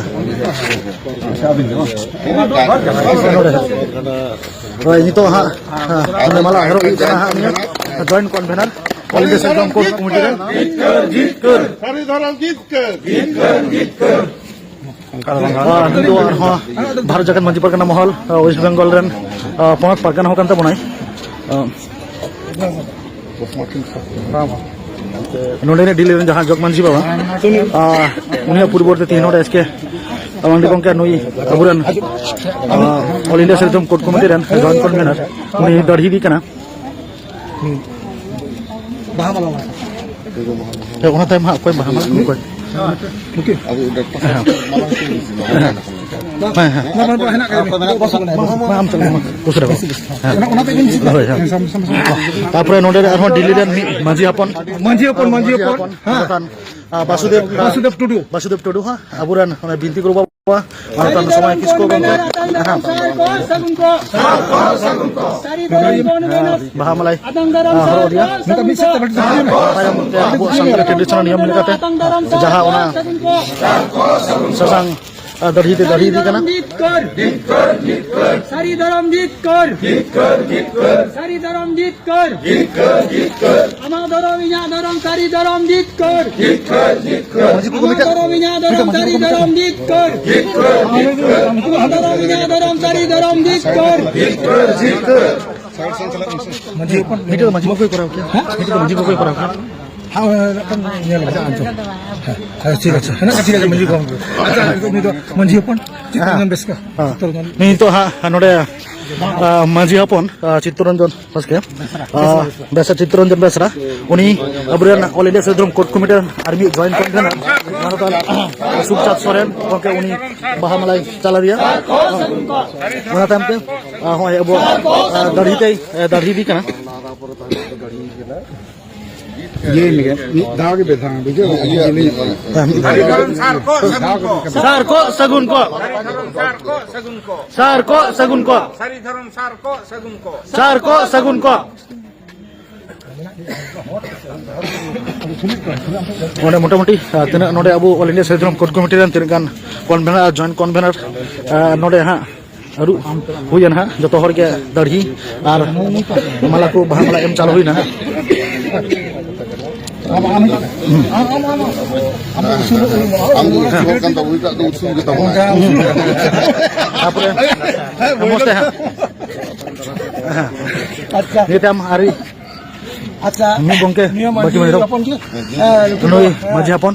ᱦᱳᱭ, ᱱᱤᱛᱚᱜ ᱦᱟᱸᱜ, ᱦᱮᱸ, ᱢᱟᱞᱟ ᱦᱚᱨᱚᱜ ᱦᱩᱭᱩᱜ ᱠᱟᱱᱟ ᱦᱟᱸᱜ, ᱱᱤᱭᱟᱹ joint convener, all India Santal code committee ᱨᱮ᱾ ᱥᱟᱹᱨᱤ ᱫᱷᱚᱨᱚᱢ ᱡᱤᱛᱠᱟᱹᱨ᱾ ᱟᱨ ᱱᱩᱭ ᱫᱚ ᱟᱨᱦᱚᱸ ᱵᱷᱟᱨᱚᱛ ᱡᱟᱠᱟᱛ ᱢᱟᱹᱡᱷᱤ ᱯᱟᱨᱜᱟᱱᱟ ᱢᱚᱦᱚᱞ, ᱣᱮᱥᱴ ᱵᱮᱝᱜᱚᱞ ᱨᱮᱱ, ᱯᱚᱱᱚᱛ ᱯᱟᱨᱜᱟᱱᱟ ᱦᱚᱸ ᱠᱟᱱ ᱛᱟᱵᱚᱱᱟᱭ᱾ ᱱᱚᱰᱮ ᱫᱤᱞᱞᱤ ᱨᱮᱱ ᱡᱟᱦᱟᱸ ᱡᱚᱜᱽ ᱢᱟᱹᱡᱷᱤ ᱵᱟᱵᱟ, ᱩᱱᱤᱭᱟᱜ ᱯᱚᱨᱤᱵᱚᱨᱛᱮ ᱛᱮᱦᱮᱧ ᱱᱚᱰᱮ ᱮᱥ ᱠᱮ ᱢᱟᱱᱰᱤ ᱜᱚᱢᱠᱮ, ᱱᱩᱭ ᱟᱵᱚᱨᱮᱱ, ᱚᱞ ᱤᱱᱰᱤᱭᱟ ᱥᱟᱹᱨᱤ ᱫᱷᱚᱨᱚᱢ ᱠᱳᱰ ᱠᱚᱢᱤᱴᱤ ᱨᱮᱱ ᱡᱚᱭᱮᱱᱴ ᱠᱚᱱᱵᱷᱮᱱᱟᱨ, ᱩᱱᱤ ᱫᱟᱲᱦᱤ ᱤᱫᱤ ᱠᱟᱱᱟ᱾ ᱵᱟᱦᱟ ᱢᱟᱞᱟ᱾ ᱦᱮᱸ, ᱚᱱᱟ ᱛᱟᱭᱚᱢ ᱦᱟᱸᱜ ᱚᱠᱚᱭ ᱵᱟᱦᱟ ᱢᱟᱞᱟ ᱚᱠᱚᱭ? ᱦᱮᱸ, ᱦᱮᱸ᱾ ᱢᱟ, ᱢᱟ, ᱢᱟ, ᱦᱮᱱᱟᱜ ᱠᱟᱫᱟ᱾ ᱢᱟ, ᱟᱢ ᱪᱟᱞᱟᱜ ᱢᱮ᱾ ᱩᱥᱟᱹᱨᱟ ᱵᱟᱵᱟ᱾ ᱦᱮᱸ᱾ ᱚᱱᱟ, ᱚᱱᱟ ᱛᱮᱜᱮ ᱦᱳᱭ, ᱦᱳᱭ᱾ ᱥᱟᱢ-, ᱥᱟᱢ-, ᱥᱟᱢ-, ᱛᱟᱨᱯᱚᱨᱮ ᱱᱚᱰᱮ ᱨᱮ ᱟᱨᱦᱚᱸ ᱫᱤᱞᱞᱤ ᱨᱮᱱ ᱢᱤᱫ ᱢᱟᱹᱡᱷᱤ ᱦᱚᱯᱚᱱ᱾ ᱢᱟᱹᱡᱷᱤ ᱦᱚᱯᱚᱱ, ᱢᱟᱹᱡᱷᱤ ᱦᱚᱯᱚᱱ᱾ ᱦᱮᱸ᱾ ᱵᱟᱥᱩᱫᱮᱵ, ᱵᱟᱥᱩᱫᱮᱵ ᱴᱩᱰᱩ᱾ ᱵᱟᱥᱩᱫᱮᱵ ᱴᱩᱰᱩ, ᱦᱮᱸ᱾ ᱟᱵᱚᱨᱮᱱ ᱚᱱᱮ ᱵᱤᱱᱛᱤ ᱜᱩᱨᱩ ᱵᱟᱵᱟ᱾ ᱢᱟᱱᱚᱛᱟᱱ ᱥᱚᱢᱟᱭ ᱠᱤᱥᱠᱩ ᱜᱚᱢᱠᱮ ᱵᱟᱦᱟ ᱢᱟᱞᱟᱭ ᱦᱚᱨᱚᱜ ᱟᱫᱮᱭᱟ᱾ ᱛᱟᱭᱚᱢ ᱛᱮ ᱟᱵᱚ ᱥᱟᱱᱛᱟᱲ traditional ᱱᱤᱭᱚᱢ ᱞᱮᱠᱟᱛᱮ ᱡᱟᱦᱟᱸ ᱚᱱᱟ ᱥᱟᱥᱟᱝ ᱫᱟᱲᱦᱤ ᱛᱮ ᱫᱟᱲᱦᱤ ᱤᱫᱤ ᱠᱟᱱᱟ᱾ ᱥᱟᱹᱨᱤ ᱫᱷᱚᱨᱚᱢ ᱡᱤᱛᱠᱟᱹᱨ᱾ ᱥᱟᱹᱨᱤ ᱫᱷᱚᱨᱚᱢ ᱡᱤᱛᱠᱟᱹᱨ᱾ ᱟᱢᱟᱜ ᱫᱷᱚᱨᱚᱢ ᱤᱧᱟᱜ ᱫᱷᱚᱨᱚᱢ ᱥᱟᱹᱨᱤ ᱫᱷᱚᱨᱚᱢ ᱡᱤᱛᱠᱟᱹᱨ᱾ ᱟᱢᱟᱜ ᱫᱷᱚᱨᱚᱢ ᱤᱧᱟᱜ ᱫᱷᱚᱨᱚᱢ ᱥᱟᱹᱨᱤ ᱫᱷᱚᱨᱚᱢ ᱡᱤᱛᱠᱟᱹᱨ᱾ ᱟᱢᱟᱜ ᱫᱷᱚᱨᱚᱢ ᱤᱧᱟᱜ ᱫᱷᱚᱨᱚᱢ ᱥᱟᱹᱨᱤ ᱫᱷᱚᱨᱚᱢ ᱡᱤᱛᱠᱟᱹᱨ᱾ ᱢᱟᱹᱡᱷᱤ ᱦᱚᱯᱚᱱ, ᱢᱤᱫᱴᱮᱡ ᱫᱚ ᱢᱟᱹᱡᱷᱤ ᱵᱟᱵᱟᱭ ᱠᱚᱨᱟᱣ ᱠᱮᱭᱟ᱾ ᱦᱮᱸ? ᱢᱤᱫᱴᱮᱡ ᱫᱚ ᱢᱟᱹᱡᱷᱤ ᱵᱟᱵᱟᱭ ᱠᱚᱨᱟᱣ ᱠᱮᱭᱟ᱾ ᱦᱮᱸ, ᱦᱮᱸ, ᱦᱮᱸ, ᱧᱮᱞ ᱟᱪᱪᱷᱟ, ᱟᱪᱪᱷᱟ᱾ ᱦᱮᱸ, ᱦᱮᱸ, ᱴᱷᱤᱠ ᱟᱪᱷᱮ᱾ ᱦᱮᱸ, ᱴᱷᱤᱠ ᱟᱪᱷᱮ, ᱢᱟᱹᱡᱷᱤ ᱵᱟᱵᱟ᱾ ᱟᱪᱪᱷᱟ, ᱩᱱᱤ ᱫᱚ ᱢᱟᱹᱡᱷᱤ ᱦᱚᱯᱚᱱ, ᱪᱮᱫ ᱦᱮᱸ᱾ ᱧᱟᱢ ᱵᱮᱥ ᱠᱟ? ᱦᱮᱸ᱾ ᱱᱤᱛᱚᱜ ᱦᱟᱸᱜ ᱱᱚᱰᱮ, ᱟ, ᱢᱟᱹᱡᱷᱤ ᱦᱚᱯᱚᱱ, ᱟ, ᱪᱤᱛᱛᱚᱨᱚᱧᱡᱚᱱ ᱵᱟᱥᱠᱮ, ᱟ, ᱵᱮᱥᱨᱟ, ᱪᱤᱛᱛᱚᱨᱚᱧᱡᱚᱱ ᱵᱮᱥᱨᱟ, ᱩᱱᱤ ᱟᱵᱚᱨᱮᱱ All India ᱥᱟᱹᱫᱷᱩ ᱫᱷᱚᱨᱚᱢ ᱠᱳᱰ ᱠᱚᱢᱤᱴᱤ ᱨᱮᱱ ᱟᱨ ᱢᱤᱫ joint convener, ᱢᱟᱱᱚᱛᱟᱱ ᱥᱩᱠᱪᱟᱸᱫᱽ ᱥᱚᱨᱮᱱ ᱜᱚᱢᱠᱮ, ᱩᱱᱤ ᱵᱟᱦᱟ ᱢᱟᱞᱟᱭ ᱪᱟᱞ ᱟᱫᱮᱭᱟ᱾ ᱚᱱᱟ ᱛᱟᱭᱚᱢ ᱛᱮ, ᱟ, ᱦᱚᱸᱜᱼᱚᱭ ᱟᱵᱚ, ᱟ, ᱫᱟᱲᱦᱤ ᱛᱮᱭ, ᱟ, ᱫᱟᱲᱦᱤ ᱤᱫᱤ ᱠᱟᱱᱟ᱾ ᱤᱭᱟᱹᱭ ᱢᱮ, ᱢᱤᱫ ᱫᱷᱟᱣ ᱜᱮ ᱵᱮᱫᱷᱟᱣ, ᱵᱩᱡᱷᱟᱹᱣ? ᱤᱭᱟᱹ, ᱤᱭᱟᱹ, ᱤᱭᱟᱹ᱾ ᱦᱮᱸ, ᱢᱤᱫ ᱫᱷᱟᱣ ᱜᱮ᱾ ᱥᱟᱨ ᱠᱚ ᱥᱟᱹᱜᱩᱱ ᱠᱚ᱾ ᱥᱟᱨ ᱠᱚ ᱥᱟᱹᱜᱩᱱ ᱠᱚ᱾ ᱥᱟᱨ ᱠᱚ ᱥᱟᱹᱜᱩᱱ ᱠᱚ᱾ ᱥᱟᱹᱨᱤ ᱫᱷᱚᱨᱚᱢ ᱥᱟᱨ ᱠᱚ ᱥᱟᱹᱜᱩᱱ ᱠᱚ᱾ ᱥᱟᱨ ᱠᱚ ᱥᱟᱹᱜᱩᱱ ᱠᱚ᱾ ᱱᱚᱰᱮ ᱢᱚᱴᱟᱢᱩᱴᱤ, ᱟᱨ, ᱛᱤᱱᱟᱹᱜ ᱱᱚᱰᱮ ᱟᱵᱚ All India ᱥᱟᱹᱨᱤ ᱫᱷᱚᱨᱚᱢ ᱠᱳᱰ ᱠᱚᱢᱤᱴᱤ ᱨᱮᱱ ᱛᱤᱱᱟᱹᱜ ᱜᱟᱱ convener ᱟᱨ joint convener, ᱟᱨ, ᱱᱚᱰᱮ ᱦᱟᱸᱜ ᱟᱹᱨᱩᱵ ᱦᱩᱭᱮᱱ ᱦᱟᱸᱜ, ᱡᱚᱛᱚ ᱦᱚᱲ ᱜᱮ ᱫᱟᱲᱦᱤ ᱟᱨ ᱢᱟᱞᱟ ᱠᱚ, ᱵᱟᱦᱟ ᱢᱟᱞᱟ ᱮᱢ ᱪᱟᱞ ᱦᱩᱭᱱᱟ ᱦᱟᱸᱜ᱾ ᱟᱢ ᱫᱚ ᱩᱥᱩᱞ ᱦᱚᱲ ᱠᱟᱱ ᱛᱟᱵᱚᱱ, ᱮᱴᱟᱜ ᱫᱚ ᱩᱥᱩᱞ ᱜᱮ ᱛᱟᱵᱚᱱᱟ᱾ ᱛᱟᱯᱚᱨᱮ ᱢᱚᱡᱽ ᱛᱮ ᱦᱟᱸᱜ᱾ ᱟᱪᱪᱷᱟ᱾ ᱱᱤᱭᱟᱹ ᱛᱟᱭᱚᱢ ᱟᱹᱨᱤ ᱟᱪᱪᱷᱟ᱾ ᱱᱩᱭ ᱜᱚᱝᱠᱮ ᱱᱤᱭᱟᱹ ᱵᱟᱹᱠᱤ ᱢᱟᱹᱡᱷᱤ ᱢᱮᱱᱟᱜ ᱦᱚᱯᱚᱱ ᱜᱮ? ᱦᱮᱸ, ᱱᱩᱭ ᱢᱟᱹᱡᱷᱤ ᱦᱚᱯᱚᱱ᱾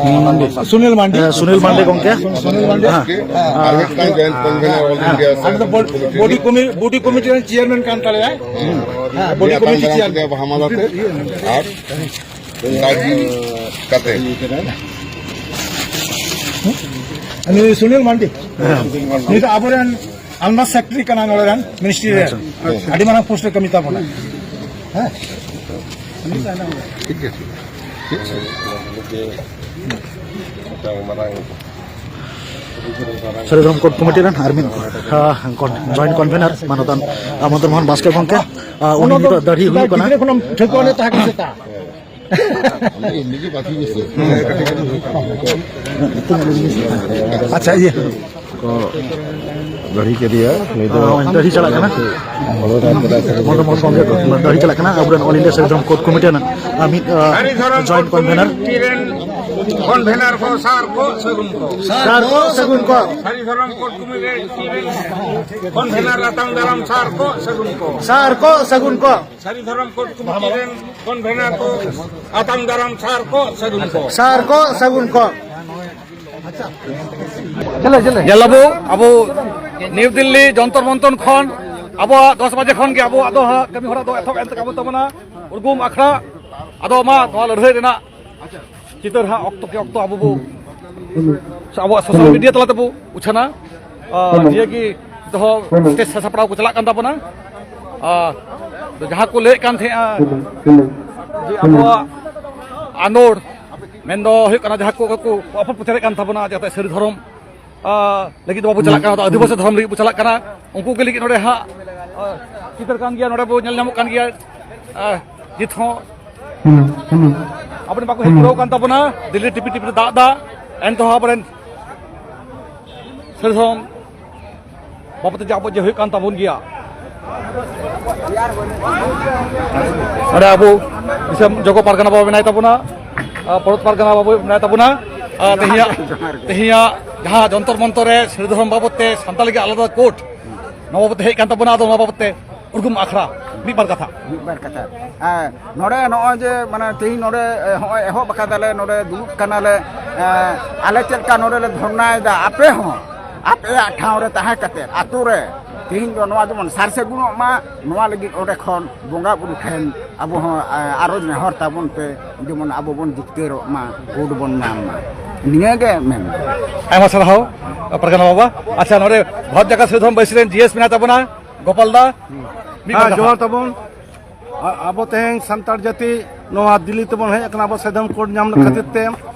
ᱮᱸ, ᱥᱩᱱᱤᱞ ᱢᱟᱱᱰᱤ᱾ ᱦᱮᱸ, ᱥᱩᱱᱤᱞ ᱢᱟᱱᱰᱤ ᱜᱚᱝᱠᱮ᱾ ᱥᱩᱱᱤᱞ ᱢᱟᱱᱰᱤ᱾ ᱦᱮᱸ᱾ ᱦᱮᱸ᱾ ᱟᱨ ᱢᱤᱫᱴᱟᱝ joint convener All India ᱟᱨ ᱫᱚ ᱵᱚᱰ-, ᱵᱚᱰᱤ ᱠᱚᱢᱤ-, ᱵᱚᱰᱤ ᱠᱚᱢᱤᱴᱤ ᱨᱮᱱ chairman ᱠᱟᱱ ᱛᱟᱞᱮᱭᱟᱭ᱾ ᱦᱮᱸ, ᱵᱚᱰᱤ ᱩᱱᱤᱭᱟᱜ ᱠᱚᱢᱤᱴᱤ ᱛᱟᱝ ᱫᱟᱨᱟᱢ chairman᱾ ᱛᱮ ᱵᱟᱦᱟ ᱢᱟᱞᱟ ᱛᱮ ᱟᱨ ᱫᱟᱜᱤ ᱠᱟᱛᱮ᱾ ᱩᱱᱤ ᱥᱩᱱᱤᱞ ᱢᱟᱱᱰᱤ᱾ ᱦᱮᱸ᱾ ᱩᱱᱤ ᱫᱚ ᱟᱵᱚᱨᱮᱱ ᱟᱞᱢᱟᱥ secretary ᱠᱟᱱᱟ ᱱᱚᱰᱮ ᱨᱮᱱ ministry ᱨᱮ᱾ ᱟᱪᱪᱷᱟ᱾ ᱟᱹᱰᱤ ᱢᱟᱨᱟᱝ post ᱨᱮ ᱠᱟᱹᱢᱤ ᱛᱟᱵᱚᱱᱟ᱾ ᱦᱮᱸ᱾ ᱴᱷᱤᱠ ᱜᱮᱭᱟ, ᱴᱷᱤᱠ ᱜᱮᱭᱟ᱾ ᱴᱷᱤᱠ ᱟᱪᱷᱮ᱾ ᱥᱟᱹᱨᱤ ᱫᱷᱚᱨᱚᱢ ᱠᱳᱰ ᱠᱚᱢᱤᱴᱤ ᱨᱮᱱ ᱟᱨ ᱢᱤᱫ ᱡᱚᱭᱮᱱᱴ ᱠᱚᱱᱵᱷᱮᱱᱟᱨ ᱢᱟᱱᱚᱛᱟᱱ ᱢᱚᱫᱚᱱ ᱢᱳᱦᱚᱱ ᱵᱟᱥᱠᱮ ᱜᱚᱢᱠᱮ, ᱩᱱᱤ ᱱᱤᱛᱚᱜ ᱫᱟᱹᱲᱦᱤ ᱦᱩᱭᱩᱜ ᱠᱟᱱᱟ᱾ ᱟᱪᱪᱷᱟ, ᱤᱭᱟᱹ ᱠᱚ ᱫᱟᱹᱲᱦᱤ ᱠᱮᱫᱮᱭᱟ, ᱱᱩᱭ ᱫᱚ ᱫᱟᱹᱲᱦᱤ ᱪᱟᱞᱟᱜ ᱠᱟᱱᱟ᱾ ᱢᱚᱫᱚᱱ ᱢᱳᱦᱚᱱ ᱜᱚᱢᱠᱮ ᱫᱟᱹᱲᱦᱤ ᱪᱟᱞᱟᱜ ᱠᱟᱱᱟ᱾ ᱟᱵᱚᱨᱮᱱ ᱚᱞ ᱤᱱᱰᱤᱭᱟ ᱥᱟᱹᱨᱤ ᱫᱷᱚᱨᱚᱢ ᱠᱳᱰ ᱠᱚᱢᱤᱴᱤ ᱨᱮᱱ ᱢᱤᱫ ᱡᱚᱭᱮᱱᱴ ᱠᱚᱱᱵᱷᱮᱱᱟᱨ᱾ ᱠᱚᱱᱵᱷᱮᱱᱟᱨ ᱠᱚ, ᱥᱟᱨ ᱠᱚ, ᱥᱟᱹᱜᱩᱱ ᱠᱚ᱾ ᱥᱟᱹᱨᱤ ᱫᱷᱚᱨᱚᱢ ᱠᱳᱰ ᱠᱚᱢᱤᱴᱤ ᱨᱮᱱ ᱠᱚᱱᱵᱷᱮᱱᱟᱨ ᱟᱛᱟᱝ ᱫᱟᱨᱟᱢ ᱥᱟᱨ ᱠᱚ, ᱥᱟᱹᱜᱩᱱ ᱠᱚ᱾ ᱥᱟᱨ ᱠᱚ, ᱥᱟᱹᱜᱩᱱ ᱠᱚ᱾ ᱥᱟᱹᱨᱤ ᱫᱷᱚᱨᱚᱢ ᱠᱳᱰ ᱠᱚᱢᱤᱴᱤ ᱨᱮᱱ ᱠᱚᱱᱵᱷᱮᱱᱟᱨ ᱠᱚ, ᱟᱛᱟᱝ ᱫᱟᱨᱟᱢ ᱥᱟᱨ ᱠᱚ, ᱥᱟᱹᱜᱩᱱ ᱠᱚ᱾ ᱥᱟᱨ ᱠᱚ, ᱥᱟᱹᱜᱩᱱ ᱠᱚ᱾ ᱧᱮᱞ ᱟᱵᱚ, ᱟᱵᱚ ᱱᱤᱭᱩ ᱫᱤᱞᱞᱤ ᱡᱚᱱᱛᱚᱨ ᱢᱚᱱᱛᱚᱨ ᱠᱷᱚᱱ ᱟᱵᱚᱣᱟᱜ ᱫᱚᱥ ᱵᱟᱡᱮ ᱠᱷᱚᱱ ᱜᱮ ᱟᱵᱚᱣᱟᱜ ᱫᱚ ᱦᱟᱸᱜ ᱠᱟᱹᱢᱤ ᱦᱚᱨᱟ ᱫᱚ ᱮᱛᱚᱦᱚᱵ ᱮᱱ ᱛᱟᱵᱚᱱᱟ᱾ ᱩᱨᱜᱩᱢ ᱟᱠᱷᱲᱟ᱾ ᱟᱫᱚ ᱢᱟ ᱱᱚᱣᱟ ᱞᱟᱹᱲᱦᱟᱹᱭ ᱨᱮᱱᱟᱜ ᱪᱤᱛᱟᱹᱨ ᱦᱟᱸᱜ ᱚᱠᱛᱚ ᱠᱮ ᱚᱠᱛᱚ ᱟᱵᱚ ᱵᱚ ᱥᱮ ᱟᱵᱚᱣᱟᱜ ᱥᱳᱥᱟᱞ ᱢᱤᱰᱤᱭᱟ ᱛᱟᱞᱟ ᱛᱮᱵᱚ ᱩᱪᱷᱟᱹᱱᱟ᱾ ᱟᱨ ᱱᱤᱭᱟᱹ ᱜᱮ ᱡᱚᱛᱚ ᱦᱚᱲ ᱥᱴᱮᱡ ᱥᱟᱯᱲᱟᱣ ᱠᱚ ᱪᱟᱞᱟᱜ ᱠᱟᱱ ᱛᱟᱵᱚᱱᱟ᱾ ᱟᱨ ᱡᱟᱦᱟᱸ ᱠᱚ ᱞᱟᱹᱭᱮᱫ ᱠᱟᱱ ᱛᱟᱦᱮᱸᱜᱼᱟ ᱡᱮ ᱟᱵᱚᱣᱟᱜ ᱟᱸᱫᱳᱲ ᱢᱮᱱᱫᱚ ᱦᱩᱭᱩᱜ ᱠᱟᱱᱟ ᱡᱟᱦᱟᱸ ᱠᱚ ᱠᱚ ᱚᱯᱚᱯᱨᱚᱪᱟᱨᱮᱫ ᱠᱟᱱ ᱛᱟᱵᱚᱱᱟ ᱡᱟᱛᱮ ᱥᱟᱹᱨᱤ ᱫᱷᱚᱨᱚᱢ ᱟᱸ, ᱞᱟᱹᱜᱤᱫ ᱫᱚ ᱵᱟᱵᱚ ᱪᱟᱞᱟᱜ ᱠᱟᱱᱟ, ᱟᱫᱚ ᱟᱹᱫᱤᱵᱟᱹᱥᱤ ᱫᱷᱚᱨᱚᱢ ᱞᱟᱹᱜᱤᱫ ᱵᱚ ᱪᱟᱞᱟᱜ ᱠᱟᱱᱟ᱾ ᱩᱱᱠᱩ ᱜᱮ ᱞᱟᱹᱜᱤᱫ ᱱᱚᱰᱮ ᱦᱟᱸᱜ, ᱟᱸ, ᱪᱤᱛᱟᱹᱨ ᱠᱟᱱ ᱜᱮᱭᱟ, ᱱᱚᱰᱮ ᱵᱚ ᱧᱮᱞ ᱧᱟᱢᱚᱜ ᱠᱟᱱ ᱜᱮᱭᱟ᱾ ᱟᱸ, ᱱᱤᱛ ᱦᱚᱸ ᱟᱵᱚᱨᱮᱱ ᱵᱟᱠᱚ ᱦᱮᱡ ᱯᱩᱨᱟᱹᱣ ᱠᱟᱱ ᱛᱟᱵᱚᱱᱟ, ᱫᱤᱞᱞᱤ ᱴᱤᱯᱤ ᱴᱤᱯᱤ ᱨᱮ ᱫᱟᱜ ᱫᱟ, ᱮᱱ ᱨᱮᱦᱚᱸ ᱟᱵᱚᱨᱮᱱ ᱥᱟᱹᱨᱤ ᱫᱷᱚᱨᱚᱢ ᱵᱟᱵᱚᱫ ᱛᱮ ᱡᱮ ᱟᱵᱚ ᱡᱮ ᱦᱩᱭᱩᱜ ᱠᱟᱱ ᱛᱟᱵᱚᱱ ᱜᱮᱭᱟ᱾ ᱱᱚᱰᱮ ᱟᱵᱚ ᱫᱤᱥᱚᱢ ᱡᱚᱜᱚ ᱯᱟᱨᱜᱟᱱᱟ ᱵᱟᱵᱟ ᱢᱮᱱᱟᱭ ᱛᱟᱵᱚᱱᱟ, ᱟᱨ ᱯᱚᱨᱚᱛ ᱯᱟᱨᱜᱟᱱᱟ ᱵᱟᱵᱟ ᱢᱮᱱᱟᱭ ᱛᱟᱵᱚᱱᱟ᱾ ᱟᱨ ᱛᱮᱦᱮᱧᱟᱜ, ᱛᱮᱦᱮᱧᱟᱜ ᱡᱟᱦᱟᱸ ᱡᱚᱱᱛᱚᱨ ᱢᱚᱱᱛᱚᱨ ᱨᱮ ᱥᱟᱹᱨᱤ ᱫᱷᱚᱨᱚᱢ ᱵᱟᱵᱚᱫ ᱛᱮ ᱥᱟᱱᱛᱟᱲ ᱞᱟᱹᱜᱤᱫ ᱟᱞᱟᱫᱟ ᱠᱳᱰ, ᱱᱚᱣᱟ ᱵᱟᱵᱚᱫ ᱛᱮ ᱦᱮᱡ ᱠᱟᱱ ᱛᱟᱵᱚᱱᱟ᱾ ᱟᱫᱚ ᱱᱚᱣᱟ ᱵᱟᱵᱚᱫ ᱛᱮ ᱩᱨᱜᱩᱢ ᱟᱠᱷᱲᱟ ᱢᱤᱫ ᱵᱟᱨ ᱠᱟᱛᱷᱟ᱾ ᱢᱤᱫ ᱵᱟᱨ ᱠᱟᱛᱷᱟ᱾ ᱦᱮᱸ, ᱱᱚᱰᱮ ᱱᱚᱜᱼᱚᱭ ᱡᱮ ᱢᱟᱱᱮ ᱛᱮᱦᱮᱧ ᱱᱚᱰᱮ, ᱮ, ᱦᱚᱸᱜᱼᱚᱭ ᱮᱦᱚᱵ ᱟᱠᱟᱫᱟᱞᱮ, ᱱᱚᱰᱮ ᱫᱩᱲᱩᱵ ᱠᱟᱱᱟᱞᱮ, ᱮ, ᱟᱞᱮ ᱪᱮᱫ ᱞᱮᱠᱟ ᱱᱚᱰᱮ ᱞᱮ ᱫᱷᱚᱨᱱᱟᱭᱮᱫᱟ, ᱟᱯᱮ ᱦᱚᱸ ᱟᱯᱮᱭᱟᱜ ᱴᱷᱟᱶ ᱨᱮ ᱛᱟᱦᱮᱸ ᱠᱟᱛᱮ ᱟᱛᱳ ᱨᱮ ᱛᱮᱦᱮᱧ ᱫᱚ ᱱᱚᱣᱟ ᱡᱮᱢᱚᱱ ᱥᱟᱨ ᱥᱟᱹᱜᱩᱱᱚᱜ ᱢᱟ, ᱱᱚᱣᱟ ᱞᱟᱹᱜᱤᱫ ᱚᱸᱰᱮ ᱠᱷᱚᱱ ᱵᱚᱸᱜᱟ ᱵᱩᱨᱩ ᱴᱷᱮᱱ ᱟᱵᱚ ᱦᱚᱸ, ᱮ, ᱟᱨᱚᱡᱽ ᱱᱮᱦᱚᱨ ᱛᱟᱵᱚᱱ ᱯᱮ, ᱡᱮᱢᱚᱱ ᱟᱵᱚ ᱵᱚᱱ ᱡᱤᱛᱠᱟᱹᱨᱚᱜ ᱢᱟ, ᱵᱷᱳᱴ ᱵᱚᱱ ᱧᱟᱢ ᱢᱟ᱾ ᱱᱤᱭᱟᱹ ᱜᱮ ᱢᱮᱱ᱾ ᱟᱭᱢᱟ ᱥᱟᱨᱦᱟᱣ ᱯᱟᱨᱜᱟᱱᱟ ᱵᱟᱵᱟ᱾ ᱟᱪᱪᱷᱟ, ᱱᱚᱰᱮ ᱵᱷᱟᱨᱚᱛ ᱡᱟᱠᱟᱛ ᱥᱤᱨᱫᱷᱚᱢ ᱵᱟᱹᱭᱥᱤ ᱨᱮᱱ ᱡᱤ ᱮᱥ ᱢᱮᱱᱟᱭ ᱛᱟᱵᱚᱱᱟ, ᱜᱳᱯᱟᱞ ᱫᱟ, ᱢᱤᱫ ᱵᱟᱨ ᱦᱮᱸ, ᱠᱟᱛᱷᱟ᱾ ᱡᱚᱦᱟᱨ ᱛᱟᱵᱚᱱ᱾ ᱟ-, ᱟᱵᱚ ᱛᱮᱦᱮᱧ ᱥᱟᱱᱛᱟᱲ ᱡᱟᱹᱛᱤ ᱱᱚᱣᱟ ᱫᱤᱞᱞᱤ ᱛᱮᱵᱚᱱ ᱦᱮᱡ ᱟᱠᱟᱱᱟ, ᱟᱵᱚ ᱥᱟᱹᱨᱤ ᱫᱷᱚᱨᱚᱢ ᱠᱳᱰ ᱧᱟᱢ ᱠᱷᱟᱹᱛᱤᱨ ᱛᱮ᱾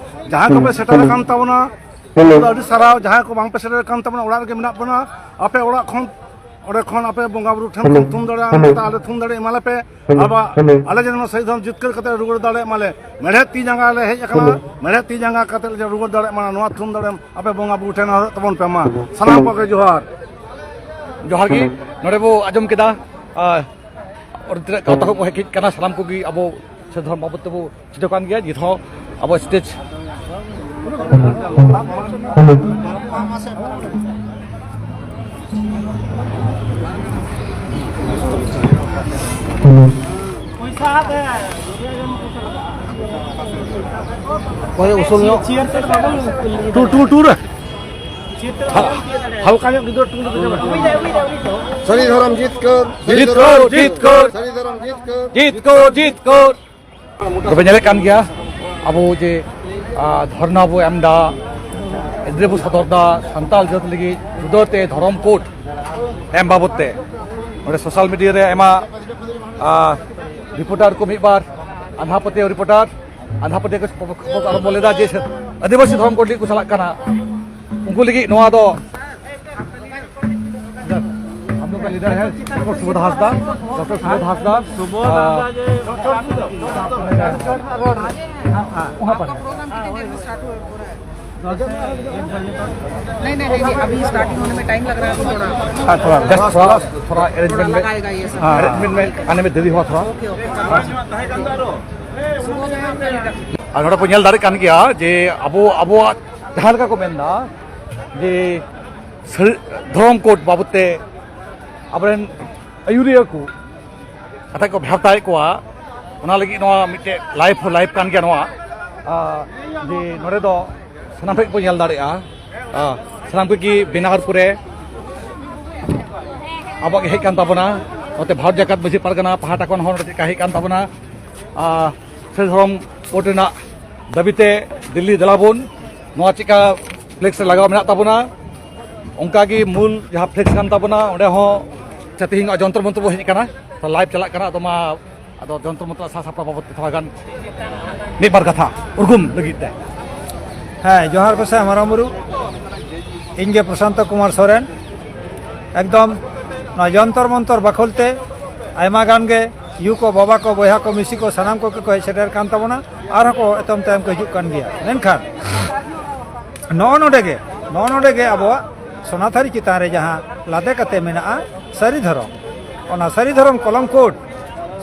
ᱡᱟᱦᱟᱸᱭ ᱠᱚᱯᱮ ᱥᱮᱴᱮᱨ ᱟᱠᱟᱱ ᱛᱟᱵᱚᱱᱟ, ᱩᱱᱠᱩ ᱫᱚ ᱟᱹᱰᱤ ᱥᱟᱨᱦᱟᱣ᱾ ᱡᱟᱦᱟᱸᱭ ᱠᱚ ᱵᱟᱝᱯᱮ ᱥᱮᱴᱮᱨ ᱟᱠᱟᱱ ᱛᱟᱵᱚᱱᱟ, ᱚᱲᱟᱜ ᱨᱮᱜᱮ ᱢᱮᱱᱟᱜ ᱵᱚᱱᱟ᱾ ᱟᱯᱮ ᱚᱲᱟᱜ ᱠᱷᱚᱱ, ᱚᱸᱰᱮ ᱠᱷᱚᱱ ᱟᱯᱮ ᱵᱚᱸᱜᱟ ᱵᱩᱨᱩ ᱴᱷᱮᱱ ᱠᱷᱚᱱ ᱛᱷᱩᱢ ᱫᱟᱲᱮᱭᱟᱜᱼᱟ, ᱱᱚᱝᱠᱟ ᱟᱞᱮ ᱛᱷᱩᱢ ᱫᱟᱲᱮ ᱮᱢᱟ ᱞᱮᱯᱮ᱾ ᱟᱵᱚᱣᱟᱜ ᱟᱞᱮ ᱡᱮᱱᱚ ᱥᱟᱹᱦᱤᱫ ᱫᱷᱚᱨᱚᱢ ᱡᱤᱛᱠᱟᱹᱨ ᱠᱟᱛᱮ ᱨᱩᱣᱟᱹᱲ ᱫᱟᱲᱮᱭᱟᱜ ᱢᱟᱞᱮ᱾ ᱢᱮᱲᱦᱮᱫ ᱛᱤ ᱡᱟᱸᱜᱟ ᱞᱮ ᱦᱮᱡ ᱟᱠᱟᱱᱟ, ᱢᱮᱲᱦᱮᱫ ᱛᱤ ᱡᱟᱸᱜᱟ ᱠᱟᱛᱮ ᱞᱮ ᱨᱩᱣᱟᱹᱲ ᱫᱟᱲᱮᱭᱟᱜ ᱢᱟ, ᱱᱚᱣᱟ ᱛᱷᱩᱢ ᱫᱟᱲᱮ ᱟᱯᱮ ᱵᱚᱸᱜᱟ ᱵᱩᱨᱩ ᱴᱷᱮᱱ ᱦᱚᱨᱚᱜ ᱛᱟᱵᱚᱱ ᱯᱮ ᱢᱟ᱾ ᱥᱟᱱᱟᱢ ᱠᱚᱜᱮ ᱡᱚᱦᱟᱨ᱾ ᱡᱚᱦᱟᱨ ᱜᱮ᱾ ᱱᱚᱰᱮ ᱵᱚ ᱟᱸᱡᱚᱢ ᱠᱮᱫᱟ, ᱟᱨ ᱚᱸᱰᱮ ᱛᱤᱱᱟᱹᱜ ᱜᱟᱶᱛᱟ ᱠᱚ ᱦᱮᱡ ᱠᱟᱱᱟ, ᱥᱟᱱᱟᱢ ᱠᱚᱜᱮ ᱟᱵᱚ ᱥᱟᱹᱨᱤ ᱫᱷᱚᱨᱚᱢ ᱵᱟᱵᱚᱫ ᱛᱮᱵᱚ ᱪᱮᱫᱚᱜ ᱠᱟᱱ ᱜᱮᱭᱟ᱾ ᱱᱤᱛ ᱦᱚᱸ ᱟᱵᱚ ᱥᱴᱮᱡᱽ ᱚᱠᱚᱭ ᱩᱥᱩᱞ ᱧᱚᱜ? ᱴᱩ, ᱴᱩ, ᱴᱩ ᱨᱮ᱾ ᱦᱟ-, ᱦᱟᱞᱠᱟ ᱧᱚᱜ ᱜᱤᱫᱽᱨᱟᱹ ᱴᱩ ᱨᱮ᱾ ᱥᱟᱹᱨᱤ ᱫᱷᱚᱨᱚᱢ ᱡᱤᱛᱠᱟᱹᱨ᱾ ᱡᱤᱛᱠᱟᱹᱨ, ᱡᱤᱛᱠᱟᱹᱨ᱾ ᱥᱟᱹᱨᱤ ᱫᱷᱚᱨᱚᱢ ᱡᱤᱛᱠᱟᱹᱨ᱾ ᱡᱤᱛᱠᱟᱹᱨ, ᱡᱤᱛᱠᱟᱹᱨ᱾ ᱛᱚᱵᱮ ᱧᱮᱞᱮᱫ ᱠᱟᱱ ᱜᱮᱭᱟ ᱟᱵᱚ ᱡᱮ, ᱟ, ᱫᱷᱚᱨᱱᱟ ᱵᱚ ᱮᱢ ᱮᱫᱟ, ᱮᱫᱽᱨᱮ ᱵᱚ ᱥᱚᱫᱚᱨ ᱮᱫᱟ ᱥᱟᱱᱛᱟᱲ ᱡᱟᱹᱛ ᱞᱟᱹᱜᱤᱫ ᱡᱩᱫᱟᱹ ᱛᱮ ᱫᱷᱚᱨᱚᱢ ᱠᱳᱰ ᱮᱢ ᱵᱟᱵᱚᱫ ᱛᱮ᱾ ᱱᱚᱰᱮ ᱥᱳᱥᱟᱞ ᱢᱤᱰᱤᱭᱟ ᱨᱮ ᱟᱭᱢᱟ, ᱟ, ᱨᱤᱯᱳᱨᱴᱟᱨ ᱠᱚ ᱢᱤᱫ ᱵᱟᱨ ᱟᱸᱫᱷᱟ ᱯᱟᱹᱛᱭᱟᱹᱣ ᱨᱤᱯᱳᱨᱴᱟᱨ ᱟᱸᱫᱷᱟ ᱯᱟᱹᱛᱭᱟᱹᱣ ᱠᱚ ᱠᱷᱚᱵᱚᱨ ᱠᱚ ᱟᱨᱟᱢᱵᱚ ᱞᱮᱫᱟ ᱡᱮ ᱟᱹᱫᱤᱵᱟᱹᱥᱤ ᱫᱷᱚᱨᱚᱢ ᱠᱳᱰ ᱞᱟᱹᱜᱤᱫ ᱠᱚ ᱪᱟᱞᱟᱜ ᱠᱟᱱᱟ᱾ ᱩᱱᱠᱩ ᱞᱟᱹᱜᱤᱫ ᱱᱚᱣᱟ ᱫᱚ हम लोग का लीडर है डॉक्टर सुबोध हांसदा। डॉक्टर सुबोध हांसदा, सुबोध आ, हांसदा जी। वहाँ पर है। नहीं, नहीं, नहीं, नहीं, अभी स्टार्टिंग होने में टाइम लग रहा है, तो थोड़ा हाँ, थोड़ा जस्ट थोड़ा, थोड़ा अरेंजमेंट में, लगाएगा ये सब। हाँ, अरेंजमेंट में आने में देरी हुआ थोड़ा। ᱟᱨ ᱱᱚᱰᱮ ᱵᱚᱱ ᱧᱮᱞ ᱫᱟᱲᱮᱭᱟᱜ ᱠᱟᱱ ᱜᱮᱭᱟ ᱡᱮ ᱟᱵᱚ, ᱟᱵᱚᱣᱟᱜ ᱡᱟᱦᱟᱸ ᱞᱮᱠᱟ ᱠᱚ ᱢᱮᱱᱫᱟ ᱡᱮ ᱥᱟᱹᱨᱤ ᱫᱷᱚᱨᱚᱢ ᱠᱳᱰ ᱵᱟᱵᱚᱫ ᱛᱮ ᱟᱵᱚᱨᱮᱱ ᱟᱹᱭᱩᱨᱤᱭᱟᱹ ᱠᱚ ᱠᱟᱛᱷᱟ ᱠᱚ ᱵᱷᱮᱵᱽᱛᱟᱭᱮᱫ ᱠᱚᱣᱟ, ᱚᱱᱟ ᱞᱟᱹᱜᱤᱫ ᱱᱚᱣᱟ ᱢᱤᱫᱴᱮᱡ ᱞᱟᱭᱤᱵᱷ ᱦᱚᱸ ᱞᱟᱭᱤᱵᱷ ᱠᱟᱱ ᱜᱮᱭᱟ ᱱᱚᱣᱟ᱾ ᱟᱨ ᱡᱮ ᱱᱚᱰᱮ ᱫᱚ ᱥᱟᱱᱟᱢ ᱴᱷᱮᱱ ᱵᱚᱱ ᱧᱮᱞ ᱫᱟᱲᱮᱭᱟᱜᱼᱟ, ᱟᱨ ᱥᱟᱱᱟᱢ ᱠᱚᱜᱮ ᱵᱮᱱᱟᱨ ᱠᱚᱨᱮ ᱟᱵᱚᱣᱟᱜ ᱜᱮ ᱦᱮᱡ ᱠᱟᱱ ᱛᱟᱵᱚᱱᱟ᱾ ᱱᱚᱛᱮ ᱵᱷᱟᱨᱚᱛ ᱡᱟᱠᱟᱛ ᱢᱟᱹᱡᱷᱤ ᱯᱟᱨᱜᱟᱱᱟ ᱯᱟᱦᱴᱟ ᱠᱷᱚᱱ ᱦᱚᱸ ᱱᱚᱰᱮ ᱪᱮᱫ ᱞᱮᱠᱟ ᱦᱮᱡ ᱠᱟᱱ ᱛᱟᱵᱚᱱᱟ, ᱟᱨ ᱥᱟᱹᱨᱤ ᱫᱷᱚᱨᱚᱢ ᱠᱳᱰ ᱨᱮᱱᱟᱜ ᱫᱟᱹᱵᱤᱛᱮ ᱫᱤᱞᱞᱤ ᱫᱮᱞᱟ ᱵᱚᱱ, ᱱᱚᱣᱟ ᱪᱮᱫᱠᱟ ᱯᱷᱞᱮᱠᱥ ᱨᱮ ᱞᱟᱜᱟᱣ ᱢᱮᱱᱟᱜ ᱛᱟᱵᱚᱱᱟ, ᱚᱱᱠᱟᱜᱮ ᱢᱩᱞ ᱡᱟᱦᱟᱸ ᱯᱷᱞᱮᱠᱥ ᱠᱟᱱ ᱛᱟᱵᱚᱱᱟ, ᱚᱸᱰᱮ ᱦᱚᱸ ᱥᱮ ᱛᱮᱦᱮᱧ ᱱᱚᱣᱟ ᱡᱚᱱᱛᱚᱨ ᱢᱚᱱᱛᱚᱨ ᱵᱚᱱ ᱦᱮᱡ ᱟᱠᱟᱱᱟ, ᱛᱚ ᱞᱟᱭᱤᱵᱷ ᱪᱟᱞᱟᱜ ᱠᱟᱱᱟ᱾ ᱟᱫᱚ ᱢᱟ, ᱟᱫᱚ ᱡᱚᱱᱛᱚᱨ ᱢᱚᱱᱛᱚᱨ ᱥᱟᱡᱟᱣ ᱥᱟᱯᱲᱟᱣ ᱵᱟᱵᱚᱫ ᱛᱮ ᱛᱷᱚᱲᱟ ᱜᱟᱱ ᱢᱤᱫ ᱵᱟᱨ ᱠᱟᱛᱷᱟ ᱩᱨᱜᱩᱢ ᱞᱟᱹᱜᱤᱫ ᱛᱮ᱾ ᱦᱮᱸ, ᱡᱚᱦᱟᱨ ᱜᱚᱸᱥᱟᱭ ᱢᱟᱨᱟᱝ ᱵᱩᱨᱩ᱾ ᱤᱧ ᱜᱮ ᱯᱨᱚᱥᱟᱱᱛᱚ ᱠᱩᱢᱟᱨ ᱥᱚᱨᱮᱱ᱾ ᱮᱠᱫᱚᱢ ᱱᱚᱣᱟ ᱡᱚᱱᱛᱚᱨ ᱢᱚᱱᱛᱚᱨ ᱵᱟᱠᱷᱳᱞ ᱛᱮ ᱟᱭᱢᱟ ᱜᱟᱱ ᱜᱮ ᱭᱩ ᱠᱚ, ᱵᱟᱵᱟ ᱠᱚ, ᱵᱚᱭᱦᱟ ᱠᱚ, ᱢᱤᱥᱤ ᱠᱚ, ᱥᱟᱱᱟᱢ ᱠᱚᱜᱮ ᱠᱚ ᱦᱮᱡ ᱥᱮᱴᱮᱨ ᱠᱟᱱ ᱛᱟᱵᱚᱱᱟ᱾ ᱟᱨᱦᱚᱸ ᱠᱚ ᱮᱛᱚᱢ ᱛᱟᱭᱚᱢ ᱠᱚ ᱦᱤᱡᱩᱜ ᱠᱟᱱ ᱜᱮᱭᱟ᱾ ᱢᱮᱱᱠᱷᱟᱱ ᱱᱚᱜᱼᱚ ᱱᱚᱰᱮ ᱜᱮ, ᱱᱚᱜᱼᱚ ᱱᱚᱰᱮ ᱜᱮ ᱟᱵᱚᱣᱟᱜ ᱥᱚᱱᱟᱛᱷᱟᱹᱨᱤ ᱪᱮᱛᱟᱱ ᱨᱮ ᱡᱟᱦᱟᱸ ᱞᱟᱫᱮ ᱠᱟᱛᱮ ᱢᱮᱱᱟᱜᱼᱟ ᱥᱟᱹᱨᱤ ᱫᱷᱚᱨᱚᱢ, ᱚᱱᱟ ᱥᱟᱹᱨᱤ ᱫᱷᱚᱨᱚᱢ ᱠᱚᱞᱚᱢ ᱠᱳᱰ,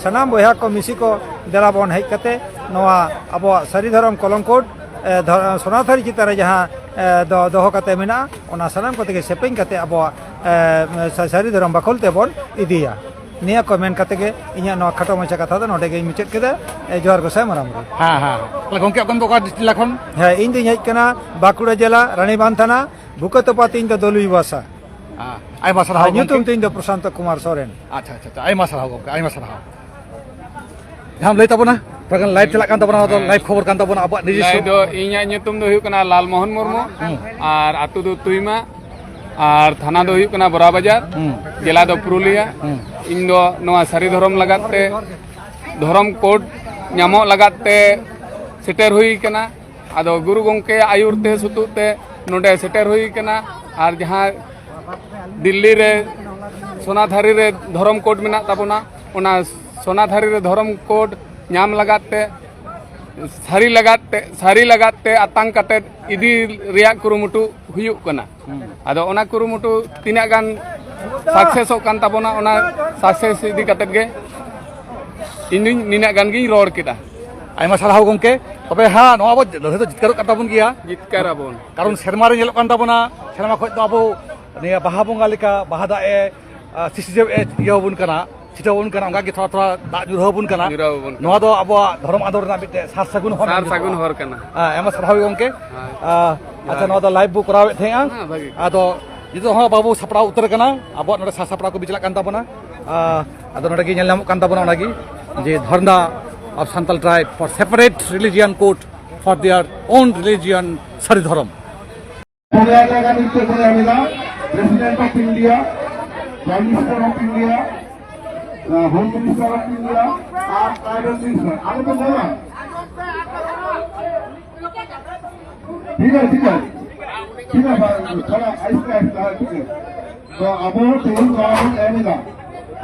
ᱥᱟᱱᱟᱢ ᱵᱚᱭᱦᱟ ᱠᱚ ᱢᱤᱥᱤ ᱠᱚ ᱫᱮᱞᱟ ᱵᱚᱱ ᱦᱮᱡ ᱠᱟᱛᱮ ᱱᱚᱣᱟ ᱟᱵᱚᱣᱟᱜ ᱥᱟᱹᱨᱤ ᱫᱷᱚᱨᱚᱢ ᱠᱚᱞᱚᱢ ᱠᱳᱰ, ᱮ, ᱫᱷᱚ-, ᱥᱚᱱᱟᱛᱷᱟᱹᱨᱤ ᱪᱮᱛᱟᱱ ᱨᱮ ᱡᱟᱦᱟᱸ, ᱮ, ᱫᱚ-, ᱫᱚᱦᱚ ᱠᱟᱛᱮ ᱢᱮᱱᱟᱜᱼᱟ, ᱚᱱᱟ ᱥᱟᱱᱟᱢ ᱠᱚᱛᱮ ᱜᱮ ᱥᱮᱯᱮᱧ ᱠᱟᱛᱮ ᱟᱵᱚᱣᱟᱜ, ᱮ, ᱥᱟ-, ᱥᱟᱹᱨᱤ ᱫᱷᱚᱨᱚᱢ ᱵᱟᱠᱷᱳᱞ ᱛᱮᱵᱚᱱ ᱤᱫᱤᱭᱟ᱾ ᱱᱤᱭᱟᱹ ᱠᱚ ᱢᱮᱱ ᱠᱟᱛᱮ ᱜᱮ ᱤᱧᱟᱹᱜ ᱱᱚᱣᱟ ᱠᱷᱟᱴᱚ ᱢᱟᱪᱷᱟ ᱠᱟᱛᱷᱟ ᱫᱚ ᱱᱚᱰᱮ ᱜᱤᱧ ᱢᱩᱪᱟᱹᱫ ᱠᱮᱫᱟ᱾ ᱮ, ᱡᱚᱦᱟᱨ ᱜᱚᱸᱥᱟᱭ ᱢᱟᱨᱟᱝ ᱵᱩᱨᱩ᱾ ᱦᱮᱸ, ᱦᱮᱸ᱾ ᱛᱟᱦᱞᱮ ᱜᱚᱝᱠᱮ, ᱟᱵᱮᱱ ᱫᱚ ᱚᱠᱟ ᱰᱤᱥᱴᱨᱤᱠᱴ ᱠᱷᱚᱱ? ᱦᱮᱸ, ᱤᱧ ᱫᱚᱧ ᱦᱮᱡ ᱠᱟᱱᱟ ᱵᱟᱸᱠᱩᱲᱟ ᱡᱮᱞᱟ, ᱨᱟᱱᱤᱵᱟᱸᱫᱷ ᱛᱷᱟᱱᱟ, ᱵᱷᱩᱠᱟᱹ ᱛᱚᱯᱟ ᱛᱤᱧ ᱫᱚ ᱫᱚᱞᱩᱭ ᱵᱟᱥᱟ᱾ ᱦᱮᱸ, ᱟᱭᱢᱟ ᱥᱟᱨᱦᱟᱣ ᱟᱨ ᱧᱩᱛᱩᱢ ᱜᱚᱝᱠᱮ᱾ ᱛᱤᱧ ᱫᱚ ᱯᱨᱚᱥᱟᱱᱛᱚ ᱠᱩᱢᱟᱨ ᱥᱚᱨᱮᱱ᱾ ᱟᱪᱪᱷᱟ, ᱟᱪᱪᱷᱟ, ᱟᱪᱪᱷᱟ, ᱟᱭᱢᱟ ᱥᱟᱨᱦᱟᱣ ᱜᱚᱝᱠᱮ, ᱟᱭᱢᱟ ᱥᱟᱨᱦᱟᱣ᱾ ᱡᱟᱦᱟᱸᱢ ᱞᱟᱹᱭ ᱛᱟᱵᱚᱱᱟ, ᱛᱷᱚᱲᱟ ᱜᱟᱱ ᱞᱟᱭᱤᱵᱷ ᱪᱟᱞᱟᱜ ᱠᱟᱱ ᱛᱟᱵᱚᱱᱟ, ᱱᱚᱣᱟ ᱫᱚ ᱦᱮᱸ᱾ ᱞᱟᱭᱤᱵᱷ ᱠᱷᱚᱵᱚᱨ ᱠᱟᱱ ᱛᱟᱵᱚᱱᱟ, ᱟᱵᱚᱣᱟᱜ ᱞᱟᱹᱭ ᱱᱤᱡᱮᱥᱥᱚ᱾ ᱫᱚ ᱤᱧᱟᱹᱜ ᱧᱩᱛᱩᱢ ᱫᱚ ᱦᱩᱭᱩᱜ ᱠᱟᱱᱟ ᱞᱟᱞ ᱢᱳᱦᱚᱱ ᱢᱩᱨᱢᱩ᱾ ᱦᱩᱸ᱾ ᱟᱨ ᱟᱹᱛᱩ ᱫᱚ ᱛᱩᱭᱢᱟ, ᱟᱨ ᱛᱷᱟᱱᱟ ᱫᱚ ᱦᱩᱭᱩᱜ ᱠᱟᱱᱟ ᱵᱚᱨᱟ ᱵᱟᱡᱟᱨ, ᱦᱩᱸ᱾ ᱡᱮᱞᱟ ᱫᱚ ᱯᱩᱨᱩᱞᱤᱭᱟ᱾ ᱦᱩᱸ᱾ ᱤᱧ ᱫᱚ ᱱᱚᱣᱟ ᱥᱟᱹᱨᱤ ᱫᱷᱚᱨᱚᱢ ᱞᱟᱜᱟᱫ ᱛᱮ, ᱫᱷᱚᱨᱚᱢ ᱠᱳᱰ ᱧᱟᱢᱚᱜ ᱞᱟᱜᱟᱫ ᱛᱮ ᱥᱮᱴᱮᱨ ᱦᱩᱭ ᱠᱟᱱᱟ᱾ ᱟᱫᱚ ᱜᱩᱨᱩ ᱜᱚᱢᱠᱮᱭᱟᱜ ᱟᱹᱭᱩᱨ ᱛᱮ, ᱥᱩᱛᱩᱜ ᱛᱮ ᱱᱚᱰᱮ ᱥᱮᱴᱮᱨ ᱦᱩᱭ ᱠᱟᱱᱟ᱾ ᱟᱨ ᱡᱟᱦᱟᱸ ᱫᱤᱞᱞᱤ ᱨᱮ ᱥᱚᱱᱟᱛᱷᱟᱹᱨᱤ ᱨᱮ ᱫᱷᱚᱨᱚᱢ ᱠᱳᱰ ᱢᱮᱱᱟᱜ ᱛᱟᱵᱚᱱᱟ, ᱚᱱᱟ ᱥᱚᱱᱟᱛᱷᱟᱹᱨᱤ ᱨᱮ ᱫᱷᱚᱨᱚᱢ ᱠᱳᱰ ᱧᱟᱢ ᱞᱟᱜᱟᱫ ᱛᱮ, ᱥᱟᱹᱨᱤ ᱞᱟᱜᱟᱫ ᱛᱮ, ᱥᱟᱹᱨᱤ ᱞᱟᱜᱟᱫ ᱛᱮ ᱟᱛᱟᱝ ᱠᱟᱛᱮ ᱤᱫᱤ ᱨᱮᱭᱟᱜ ᱠᱩᱨᱩᱢᱩᱴᱩ ᱦᱩᱭᱩᱜ ᱠᱟᱱᱟ᱾ ᱦᱩᱸ᱾ ᱟᱫᱚ ᱚᱱᱟ ᱠᱩᱨᱩᱢᱩᱴᱩ ᱛᱤᱱᱟᱹᱜ ᱜᱟᱱ ᱥᱟᱠᱥᱮᱥᱚᱜ ᱠᱟᱱ ᱛᱟᱵᱚᱱᱟ, ᱚᱱᱟ ᱥᱟᱠᱥᱮᱥ ᱤᱫᱤ ᱠᱟᱛᱮ ᱜᱮ ᱤᱧ ᱫᱩᱧ ᱱᱤᱱᱟᱹᱜ ᱜᱟᱱ ᱜᱤᱧ ᱨᱚᱲ ᱠᱮᱫᱟ᱾ ᱟᱭᱢᱟ ᱥᱟᱨᱦᱟᱣ ᱜᱚᱝᱠᱮ᱾ ᱛᱚᱵᱮ ᱦᱟᱸ, ᱱᱚᱣᱟ ᱟᱵᱚ ᱞᱟᱹᱲᱦᱟᱹᱭ ᱫᱚ ᱡᱤᱛᱠᱟᱹᱨᱚᱜ ᱠᱟᱱ ᱛᱟᱵᱚᱱ ᱜᱮᱭᱟ᱾ ᱡᱤᱛᱠᱟᱹᱨ ᱟᱵᱚᱱ᱾ ᱠᱟᱨᱚᱱ ᱥᱮᱨᱢᱟ ᱨᱮ ᱧᱮᱞᱚᱜ ᱠᱟᱱ ᱛᱟᱵᱚᱱᱟ, ᱥᱮᱨᱢᱟ ᱠᱷᱚᱱ ᱫᱚ ᱟᱵᱚ ᱱᱤᱭᱟᱹ ᱵᱟᱦᱟ ᱵᱚᱸᱜᱟ ᱞᱮᱠᱟ, ᱵᱟᱦᱟ ᱫᱟᱜ ᱮ, ᱟ, ᱥᱤᱥᱤᱨᱡᱟᱹᱣ ᱮ ᱤᱭᱟᱹ ᱟᱵᱚᱱ ᱠᱟᱱᱟ, ᱪᱷᱤᱴᱟᱹᱣ ᱟᱵᱚᱱ ᱠᱟᱱᱟ, ᱚᱱᱠᱟ ᱜᱮ ᱛᱷᱚᱲᱟ ᱛᱷᱚᱲᱟ ᱫᱟᱜ ᱧᱩᱨᱦᱟᱹ ᱟᱵᱚᱱ ᱠᱟᱱᱟ᱾ ᱧᱩᱨᱦᱟᱹ ᱟᱵᱚᱱ ᱠᱟᱱᱟ᱾ ᱱᱚᱣᱟ ᱫᱚ ᱟᱵᱚᱣᱟᱜ ᱫᱷᱚᱨᱚᱢ ᱟᱸᱫᱳᱲ ᱨᱮᱱᱟᱜ ᱢᱤᱫᱴᱮᱱ ᱥᱟᱨ ᱥᱟᱹᱜᱩᱱ ᱦᱚᱨ ᱥᱟᱨ ᱢᱮᱱ ᱥᱟᱹᱜᱩᱱ ᱡᱚᱛᱚ᱾ ᱦᱚᱨ ᱠᱟᱱᱟ᱾ ᱦᱮᱸ, ᱟᱭᱢᱟ ᱥᱟᱨᱦᱟᱣ ᱜᱮ ᱜᱚᱝᱠᱮ᱾ ᱦᱳᱭ᱾ ᱟ, ᱟᱪᱪᱷᱟ, ᱡᱚᱦᱟᱨ ᱱᱚᱣᱟ ᱜᱮ᱾ ᱫᱚ ᱞᱟᱭᱤᱵᱷ ᱵᱚ ᱠᱚᱨᱟᱣᱮᱫ ᱛᱟᱦᱮᱸᱜᱼᱟ᱾ ᱦᱮᱸ, ᱵᱷᱟᱹᱜᱤ᱾ ᱟᱫᱚ ᱱᱤᱛᱚᱜ ᱦᱚᱸ ᱵᱟᱵᱚ ᱥᱟᱯᱲᱟᱣ ᱩᱛᱟᱹᱨ ᱠᱟᱱᱟ, ᱟᱵᱚᱣᱟᱜ ᱱᱚᱰᱮ ᱥᱟᱡᱽ ᱥᱟᱯᱲᱟᱣ ᱠᱚ ᱵᱤᱪᱞᱟᱜ ᱠᱟᱱ ᱛᱟᱵᱚᱱᱟ᱾ ᱟ, ᱟᱫᱚ ᱱᱚᱰᱮ ᱜᱮ ᱧᱮᱞ ᱧᱟᱢᱚᱜ ᱠᱟᱱ ᱛᱟᱵᱚᱱᱟ ᱚᱱᱟᱜᱮ, ᱡᱮ Dhorna of Santal Tribe for separate religion code for their own religion, ᱥᱟᱹᱨᱤ ᱫᱷᱚᱨᱚᱢ᱾ ᱯᱩᱱᱭᱟ ᱴᱟᱠᱟ ᱱᱤᱛᱚᱜ ᱠᱚ ᱮᱢ ᱮᱫᱟ, President of India, Prime Minister of India, uh, Home Minister of India, R Tribal Minister᱾ ᱟᱞᱚ ᱯᱮ ᱧᱮᱞᱟ᱾ ᱴᱷᱤᱠ ᱜᱮᱭᱟ, ᱴᱷᱤᱠ ᱜᱮᱭᱟ᱾ ᱴᱷᱤᱠ ᱜᱮᱭᱟ, ᱵᱟᱝ, ᱛᱷᱚᱲᱟ ᱟᱥᱛᱮ ᱟᱥᱛᱮ, ᱦᱮᱸ, ᱴᱷᱤᱠ ᱜᱮᱭᱟ᱾ ᱛᱚ ᱟᱵᱚ ᱛᱮᱦᱮᱧ ᱱᱚᱣᱟ ᱵᱚᱱ ᱮᱢ ᱮᱫᱟ᱾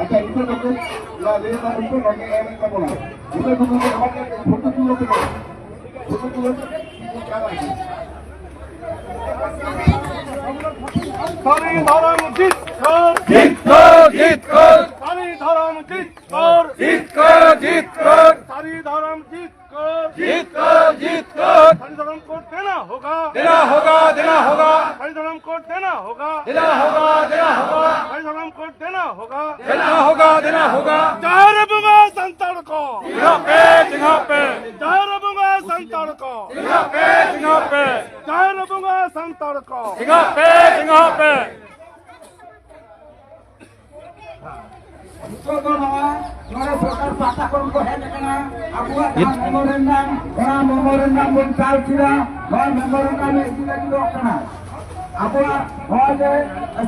ᱟᱪᱪᱷᱟ, ᱱᱤᱛᱚᱜ ᱫᱚ ᱠᱟᱹᱡ ᱱᱚᱣᱟ ᱞᱟᱹᱭ ᱮᱫᱟ, ᱱᱤᱛᱚᱜ ᱱᱚᱰᱮ ᱮᱢ ᱮᱫ ᱛᱟᱵᱚᱱᱟ᱾ ᱱᱤᱛᱚᱜ ᱫᱚ ᱠᱟᱹᱡ ᱟᱵᱚ ᱯᱷᱳᱴᱳ ᱛᱩᱞᱟᱹᱣ ᱯᱮ᱾ ᱯᱷᱳᱴᱳ ᱛᱩᱞᱟᱹᱣ ᱯᱮ᱾ ᱥᱟᱹᱨᱤ ᱫᱷᱚᱨᱚᱢ ᱡᱤᱛᱠᱟᱹᱨ! ᱡᱤᱛᱠᱟᱹᱨ, ᱡᱤᱛᱠᱟᱹᱨ! ᱥᱟᱹᱨᱤ ᱫᱷᱚᱨᱚᱢ ᱡᱤᱛᱠᱟᱹᱨ! ᱡᱤᱛᱠᱟᱹᱨ, ᱡᱤᱛᱠᱟᱹᱨ! ᱥᱟᱹᱨᱤ ᱫᱷᱚᱨᱚᱢ ᱡᱤᱛᱠᱟᱹᱨ! ᱡᱤᱛᱠᱟᱹᱨ, ᱡᱤᱛᱠᱟᱹᱨ! ᱥᱟᱹᱨᱤ ᱫᱷᱚᱨᱚᱢ ᱠᱳᱰ ᱫᱮᱱᱟ ᱦᱳᱜᱟ! ᱫᱮᱱᱟ ᱦᱳᱜᱟ, ᱫᱮᱱᱟ ᱦᱳᱜᱟ! ᱥᱟᱹᱨᱤ ᱫᱷᱚᱨᱚᱢ ᱠᱳᱰ ᱫᱮᱱᱟ ᱦᱳᱜᱟ! ᱫᱮᱱᱟ ᱦᱳᱜᱟ, ᱫᱮᱱᱟ ᱦᱳᱜᱟ! ᱥᱟᱹᱨᱤ ᱫᱷᱚᱨᱚᱢ ᱠᱳᱰ ᱫᱮᱱᱟ ᱦᱳᱜᱟ! ᱫᱮᱱᱟ ᱦᱳᱜᱟ, ᱫᱮᱱᱟ ᱦᱳᱜᱟ! ᱡᱟᱦᱮᱨ ᱵᱚᱸᱜᱟ ᱥᱟᱱᱛᱟᱲ ᱠᱚ! ᱪᱮᱸᱜᱷᱟᱜ ᱯᱮ, ᱪᱮᱸᱜᱷᱟᱜ ᱯᱮ! ᱡᱟᱦᱮᱨ ᱵᱚᱸᱜᱟ ᱥᱟᱱᱛᱟᱲ ᱠᱚ! ᱪᱮᱸᱜᱷᱟᱜ ᱯᱮ, ᱪᱮᱸᱜᱷᱟᱜ ᱯᱮ! ᱡᱟᱦᱮᱨ ᱵᱚᱸᱜᱟ ᱥᱟᱱᱛᱟᱲ ᱠᱚ! ᱪᱮᱸᱜᱷᱟᱜ ᱯᱮ, ᱪᱮᱸᱜᱷᱟᱜ ᱯᱮ! ᱱᱤᱛᱚᱜ ᱫᱚ ᱱᱚᱣᱟ, ᱱᱚᱰᱮ ᱥᱚᱨᱠᱟᱨ ᱯᱟᱦᱴᱟ ᱠᱷᱚᱱ ᱠᱚ ᱦᱮᱡ ᱟᱠᱟᱱᱟ᱾ ᱟᱵᱚᱣᱟᱜ ᱡᱟᱦᱟᱸ ᱢᱮᱢᱳᱨᱮᱱᱰᱟᱢ, ᱚᱱᱟ ᱢᱮᱢᱳᱨᱮᱱᱰᱟᱢ ᱵᱚᱱ ᱪᱟᱞ ᱠᱮᱫᱟ᱾ ᱱᱚᱣᱟ ᱢᱮᱢᱳᱨᱮᱱᱰᱟᱢ ᱤᱫᱤ ᱞᱟᱹᱜᱤᱫᱚᱜ ᱠᱟᱱᱟ᱾ ᱟᱵᱚᱣᱟᱜ ᱱᱚᱣᱟ ᱡᱮ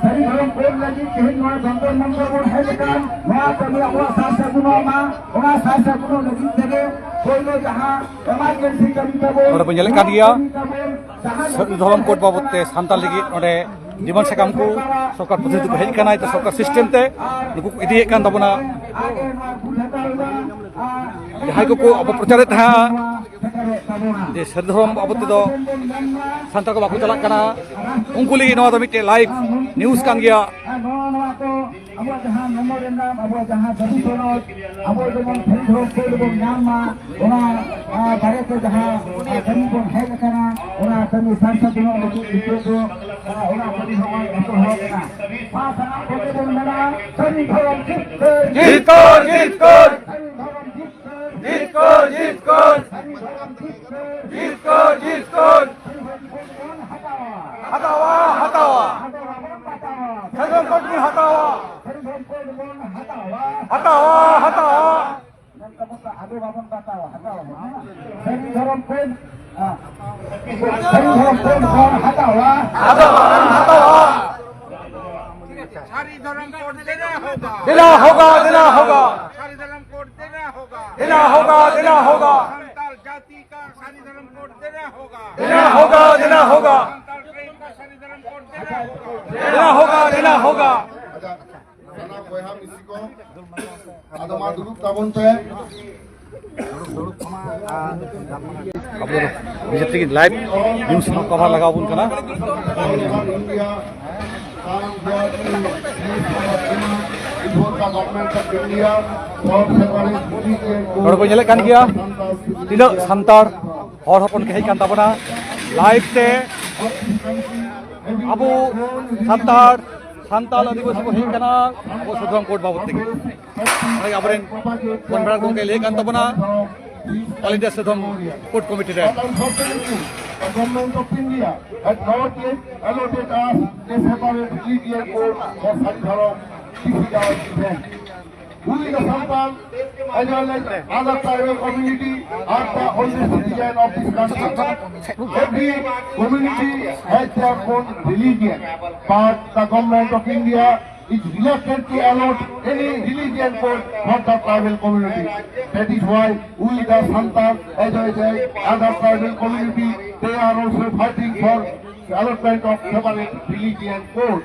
ᱥᱟᱹᱨᱤ ᱫᱷᱚᱨᱚᱢ ᱠᱳᱰ ᱞᱟᱹᱜᱤᱫ ᱛᱮᱦᱮᱧ ᱱᱚᱣᱟ ᱡᱚᱱᱛᱚᱨ ᱢᱚᱱᱛᱚᱨ ᱵᱚᱱ ᱦᱮᱡ ᱟᱠᱟᱱ, ᱱᱚᱣᱟ ᱠᱟᱹᱢᱤ ᱟᱵᱚᱣᱟᱜ ᱥᱟᱨ ᱥᱟᱹᱜᱩᱱᱚᱜ ᱢᱟ, ᱚᱱᱟ ᱥᱟᱨ ᱥᱟᱹᱜᱩᱱᱚᱜ ᱞᱟᱹᱜᱤᱫ ᱛᱮᱜᱮ ᱯᱳᱭᱞᱳ ᱡᱟᱦᱟᱸ ᱮᱢᱟᱨᱡᱮᱱᱥᱤ ᱠᱟᱹᱢᱤ ᱛᱟᱵᱚᱱ, ᱱᱚᱰᱮ ᱵᱚᱱ ᱧᱮᱞᱮᱫ ᱠᱟᱱ ᱜᱮᱭᱟ, ᱥᱟᱹᱨᱤ ᱫᱷᱚᱨᱚᱢ ᱠᱳᱰ ᱵᱟᱵᱚᱫ ᱛᱮ ᱥᱟᱱᱛᱟᱲ ᱞᱟᱹᱜᱤᱫ ᱱᱚᱰᱮ ᱰᱤᱢᱟᱱᱰ ᱥᱟᱠᱟᱢ ᱠᱚ ᱥᱚᱨᱠᱟᱨ ᱯᱨᱚᱛᱤᱱᱤᱫᱷᱤ ᱠᱚ ᱦᱮᱡ ᱟᱠᱟᱱᱟ, ᱱᱤᱛᱚᱜ ᱥᱚᱨᱠᱟᱨ ᱥᱤᱥᱴᱮᱢ ᱛᱮ ᱱᱩᱠᱩ ᱠᱚ ᱤᱫᱤᱭᱮᱫ ᱠᱟᱱ ᱛᱟᱵᱚᱱᱟ᱾ ᱡᱟᱦᱟᱸᱭ ᱠᱚᱠᱚ ᱚᱯᱚᱯᱨᱚᱪᱟᱨᱮᱫ ᱛᱟᱦᱮᱸᱫ ᱡᱮ ᱥᱟᱹᱨᱤ ᱫᱷᱚᱨᱚᱢ ᱵᱟᱵᱚᱫ ᱛᱮᱫᱚ ᱥᱟᱱᱛᱟᱲ ᱠᱚ ᱵᱟᱠᱚ ᱪᱟᱞᱟᱜ ᱠᱟᱱᱟ, ᱩᱱᱠᱩ ᱞᱟᱹᱜᱤᱫ ᱱᱚᱣᱟ ᱫᱚ ᱢᱤᱫᱴᱮᱱ ᱞᱟᱭᱤᱵᱷ ᱱᱤᱭᱩᱡᱽ ᱠᱟᱱ ᱜᱮᱭᱟ᱾ ᱟᱵᱚᱣᱟᱜ ᱡᱟᱦᱟᱸ ᱢᱮᱢᱳᱨᱮᱱᱰᱟᱢ, ᱟᱵᱚᱣᱟᱜ ᱡᱟᱦᱟᱸ ᱫᱟᱹᱵᱤ ᱥᱚᱱᱚᱫ, ᱟᱵᱚ ᱡᱮᱢᱚᱱ ᱥᱟᱹᱨᱤ ᱫᱷᱚᱨᱚᱢ ᱠᱳᱰ ᱵᱚᱱ ᱧᱟᱢ ᱢᱟ, ᱚᱱᱟ, ᱟᱨ, ᱵᱟᱨᱮᱛᱮ ᱡᱟᱦᱟᱸ, ᱟᱨ, ᱠᱟᱹᱢᱤ ᱵᱚᱱ ᱦᱮᱡ ᱟᱠᱟᱱᱟ, ᱚᱱᱟ ᱠᱟᱹᱢᱤ ᱥᱟᱨ ᱥᱟᱹᱜᱩᱱᱚᱜ ᱞᱟᱹᱜᱤᱫ ᱱᱤᱛᱚᱜ ᱫᱚ, ᱟᱨ, ᱚᱱᱟ ᱠᱟᱹᱢᱤ ᱦᱚᱸᱵᱚᱱ ᱮᱛᱚᱦᱚᱵ ᱮᱫᱟ᱾ ᱢᱟ ᱥᱟᱱᱟᱢ ᱠᱚᱜᱮ ᱵᱚᱱ ᱢᱮᱱᱟ, ᱥᱟᱹᱨᱤ ᱫᱷᱚᱨᱚᱢ ᱡᱤᱛᱠᱟᱹᱨ! ᱡᱤᱛᱠᱟᱹᱨ, ᱡᱤᱛᱠᱟᱹᱨ! ᱥᱟᱹᱨᱤ ᱫᱷᱚᱨᱚᱢ ᱡᱤᱛᱠᱟᱹᱨ! ᱡᱤᱛᱠᱟᱹᱨ, ᱡᱤᱛᱠᱟᱹᱨ! ᱥᱟᱹᱨᱤ ᱫᱷᱚᱨᱚᱢ ᱡᱤᱛᱠᱟᱹᱨ! ᱡᱤᱛᱠᱟᱹᱨ, ᱡᱤᱛᱠᱟᱹᱨ! ᱥᱟᱹᱨᱤ ᱫᱷᱚᱨᱚᱢ ᱠᱳᱰ ᱵᱚᱱ ᱦᱟᱛᱟᱣᱟ! ᱦᱟᱛᱟᱣᱟ, ᱦᱟᱛᱟᱣᱟ! ᱦᱟᱛᱟᱣᱟ ᱵᱚᱱ ᱦᱟᱛᱟᱣᱟ! ᱥᱟᱹᱨᱤ ᱫᱷᱚᱨᱚᱢ ᱠᱳᱰ ᱵᱚᱱ ᱦᱟᱛᱟᱣᱟ! ᱥᱟᱹᱨᱤ ᱫᱷᱚᱨᱚᱢ ᱠᱳᱰ ᱵᱚᱱ ᱦᱟᱛᱟᱣᱟ! ᱦᱟᱛᱟᱣᱟ, ᱦᱟᱛᱟᱣᱟ! ᱱᱚᱝᱠᱟ ᱵᱚᱱ ᱟᱵᱚ ᱵᱟᱵᱚᱱ ᱵᱟᱛᱟᱣᱟ, ᱦᱟᱛᱟᱣᱟ ᱵᱚᱱ, ᱦᱮᱸ? ᱥᱟᱹᱨᱤ ᱫᱷᱚᱨᱚᱢ ᱠᱳᱰ, ᱦᱮᱸ᱾ ᱥᱟᱹᱨᱤ ᱫᱷᱚᱨᱚᱢ ᱠᱳᱰ ᱵᱚᱱ ᱦᱟᱛᱟᱣᱟ᱾ ᱟᱫᱚ ᱵᱟᱵᱚᱱ ᱦᱟᱛᱟᱣᱟ᱾ ᱥᱟᱹᱨᱤ ᱫᱷᱚᱨᱚᱢ ᱠᱳᱰ ᱫᱮᱱᱟ ᱦᱳᱜᱟ᱾ ᱫᱮᱱᱟ ᱦᱳᱜᱟ, ᱫᱮᱱᱟ ᱦᱳᱜᱟ᱾ ᱥᱟᱹᱨᱤ ᱫᱷᱚᱨᱚᱢ ᱠᱳᱰ ᱫᱮᱱᱟ ᱦᱳᱜᱟ᱾ ᱫᱮᱱᱟ ᱦᱳᱜᱟ, ᱫᱮᱱᱟ ᱦᱳᱜᱟ᱾ ᱥᱟᱱᱛᱟᱲ ᱡᱟᱹᱛᱤ ᱠᱟ ᱥᱟᱹᱨᱤ ᱫᱷᱚᱨᱚᱢ ᱠᱳᱰ ᱫᱮᱱᱟ ᱦᱳᱜᱟ᱾ ᱫᱮᱱᱟ होगा, देना होगा, देना होगा, देना होगा। ᱥᱟᱱᱟᱢ ᱵᱚᱭᱦᱟ ᱢᱤᱥᱤ ᱠᱚ, ᱟᱫᱚ ᱢᱟ ᱫᱩᱲᱩᱵ ᱛᱟᱵᱚᱱ ᱯᱮ᱾ ᱟᱵᱚ ᱫᱚ ᱵᱤᱡᱮᱯᱤ ᱛᱮᱜᱮ ᱞᱟᱭᱤᱵᱷ ᱱᱤᱭᱩᱡᱽ ᱦᱚᱸ ᱠᱚᱵᱷᱟᱨ ᱞᱟᱜᱟᱣ ᱟᱵᱚᱱ ᱠᱟᱱᱟ᱾ ᱦᱚᱲ ᱠᱚ ᱧᱮᱞᱮᱫ ᱠᱟᱱ ᱜᱮᱭᱟ, ᱛᱤᱱᱟᱹᱜ ᱥᱟᱱᱛᱟᱲ ᱦᱚᱲ ᱦᱚᱯᱚᱱ ᱠᱚ ᱦᱮᱡ ᱠᱟᱱ ᱛᱟᱵᱚᱱᱟ ᱞᱟᱭᱤᱵᱷ ᱛᱮ᱾ ᱟᱵᱚ ᱥᱟᱱᱛᱟᱲ, ᱥᱟᱱᱛᱟᱲ ᱟᱹᱫᱤᱵᱟᱹᱥᱤ ᱠᱚ ᱦᱮᱡ ᱠᱟᱱᱟ ᱟᱵᱚ ᱥᱟᱫᱷᱩᱨᱟᱢ ᱠᱳᱰ ᱵᱟᱵᱚᱫ ᱛᱮᱜᱮ᱾ ᱱᱚᱰᱮ ᱟᱵᱚᱨᱮᱱ ᱠᱚᱱᱵᱷᱮᱱᱟᱨ ᱜᱚᱢᱠᱮ ᱞᱟᱹᱭ ᱠᱟᱱ ᱛᱟᱵᱚᱱᱟ, All India Sadhuram code committee ᱨᱮ᱾ But unfortunately, the government of India had not yet allotted us a separate religion code for Sadhu Dharam. This is our event. We the Santal, as well as other tribal community, are the only citizen of this country. Every community has their own religion, but the government of India is reluctant to allot any religion code for the tribal community. That is why we the Santal, as well as other tribal community, they are also fighting for allotment of separate religion code.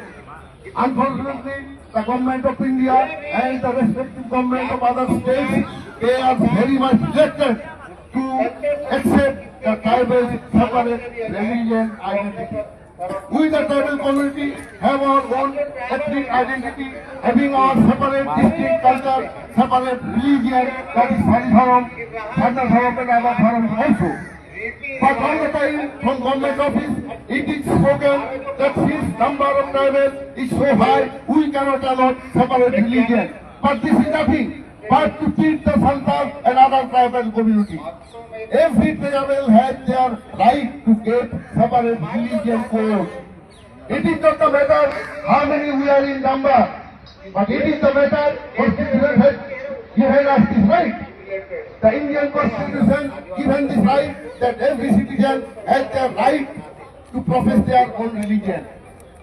Unfortunately, the government of India and the respective government of other states, they are very much reluctant to accept the tribal separate religion identity. We, the tribal community, have our own ethnic identity, having our separate distinct culture, separate religion, that is Sadhu Dharam, Sadhu Dharam and other dharams also. But all the time from government office, it is spoken that since number of tribal is so high, we cannot allot separate religion. But this is nothing but to treat the Santal and other tribal community. Every tribal has their right to get separate religion code. It is not the matter how many we are in number, but it is the matter constitution has given us this right. The Indian constitution given this right that every citizen has their right to profess their own religion.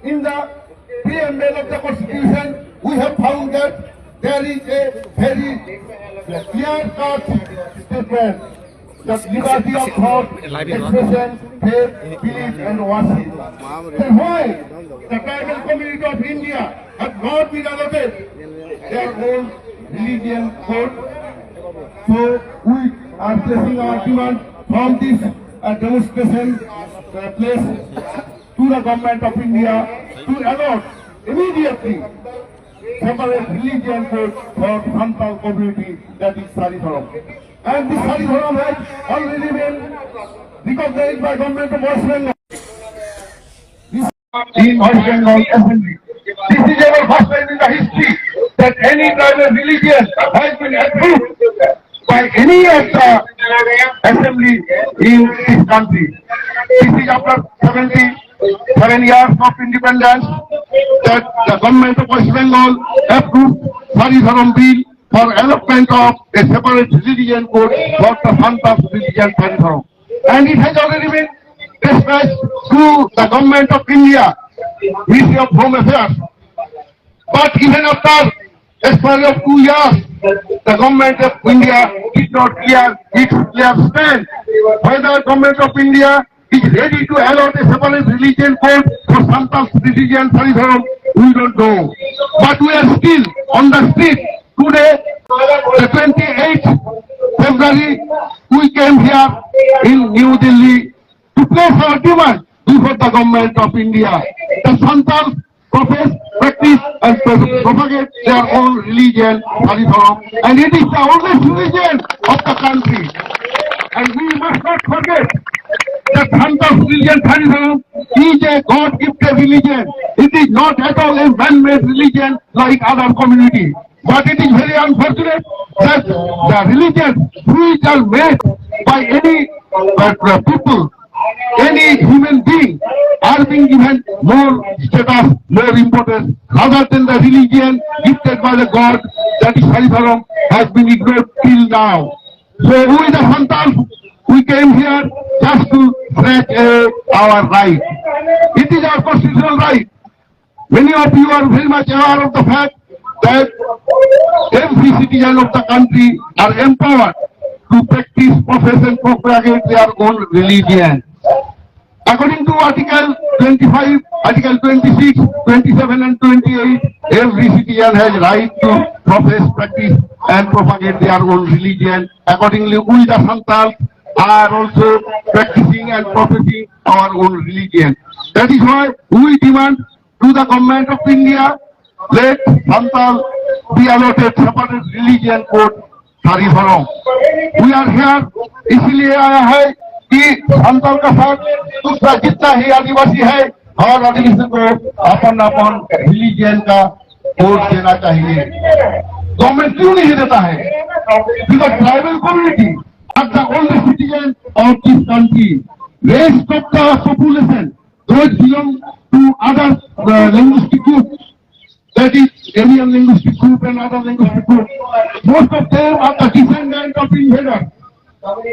In the preamble of the constitution, we have found that there is a very clear-cut statement the liberty of thought, expression, faith, belief, and worship. Then why the tribal community of India have not been allotted their own religion code? So we are placing our demand from this uh, demonstration uh, place to the government of India to allot immediately separate religion code for Santal community, that is Sari Dhorom. And this Sari Dhorom has already been recognized by government of West Bengal. This in West Bengal Assembly. This is our first time in the history that any tribal religion has been approved by any of the assembly in this country. This is after seventy-seven years of independence that the government of West Bengal approved Sari Dhorom Bill for allotment of a separate religion code for the Santal religion Sari Dhorom. And it has already been dispatched to the government of India, Ministry of Home Affairs. But even after expiry of two years, the government of India did not clear its clear stand. Whether government of India is ready to allot a separate religion code for Santal religion Sari Dhorom, we don't know. But we are still on the street today, the twenty-eighth February, we came here in New Delhi to place our demand before the government of India. The Santal profess, practice and pro- propagate their own religion, Sari Dhorom, and it is the oldest religion of the country. And we must not forget that Santal religion, Sari Dhorom, is a God-gifted religion. It is not at all a man-made religion like other community. But it is very unfortunate that the religions which are made by any uh, people, any human being, are being given more status, more importance, rather than the religion gifted by the God, that is Sari Dhorom, has been ignored till now. So we the Santals, we came here just to stretch uh, our right. It is our constitutional right. Many of you are very much aware of the fact that every citizen of the country are empowered to practice, profess and propagate their own religion. According to Article twenty-five, Article twenty-six, twenty-seven and twenty-eight, every citizen has right to profess, practice and propagate their own religion. Accordingly, we the Santals are also practicing and professing our own religion. That is why we demand to the Government of India, let Santal be allotted separate religion code, sari dhorom. We are here, इसलिए आया है कि संताल का साथ दूसरा जितना ही आदिवासी है, हर आदिवासी को अपन अपन रिलीजन का कोड देना चाहिए। गवर्नमेंट क्यों नहीं देता है? Because tribal community are the only citizen of this country. Rest of the population, those belong to other uh, linguistic groups, that is Aryan linguistic group and other linguistic groups. Most of them are the descendant of invaders.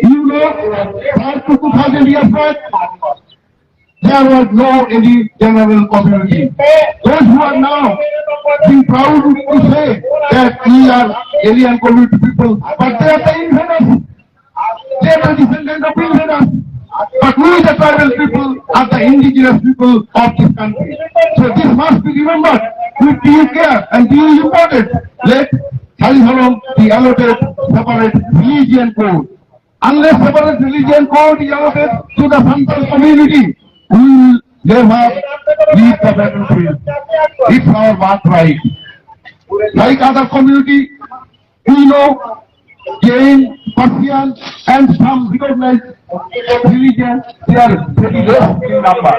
You know, prior to two thousand years back, there was no any general community. Those who are now being proud to say that we are Aryan community people, but they are the invaders. They are the descendant of invaders. But we, the tribal people, are the indigenous people of this country. So this must be remembered with due care and due importance. Let Sari Dhorom be allotted separate religion code. Unless separate religion code is allotted to the Santal community, we will never leave the battlefield. It's our birthright. Like other community, we know Jain, Persian, and some recognized religion, they are very less in number.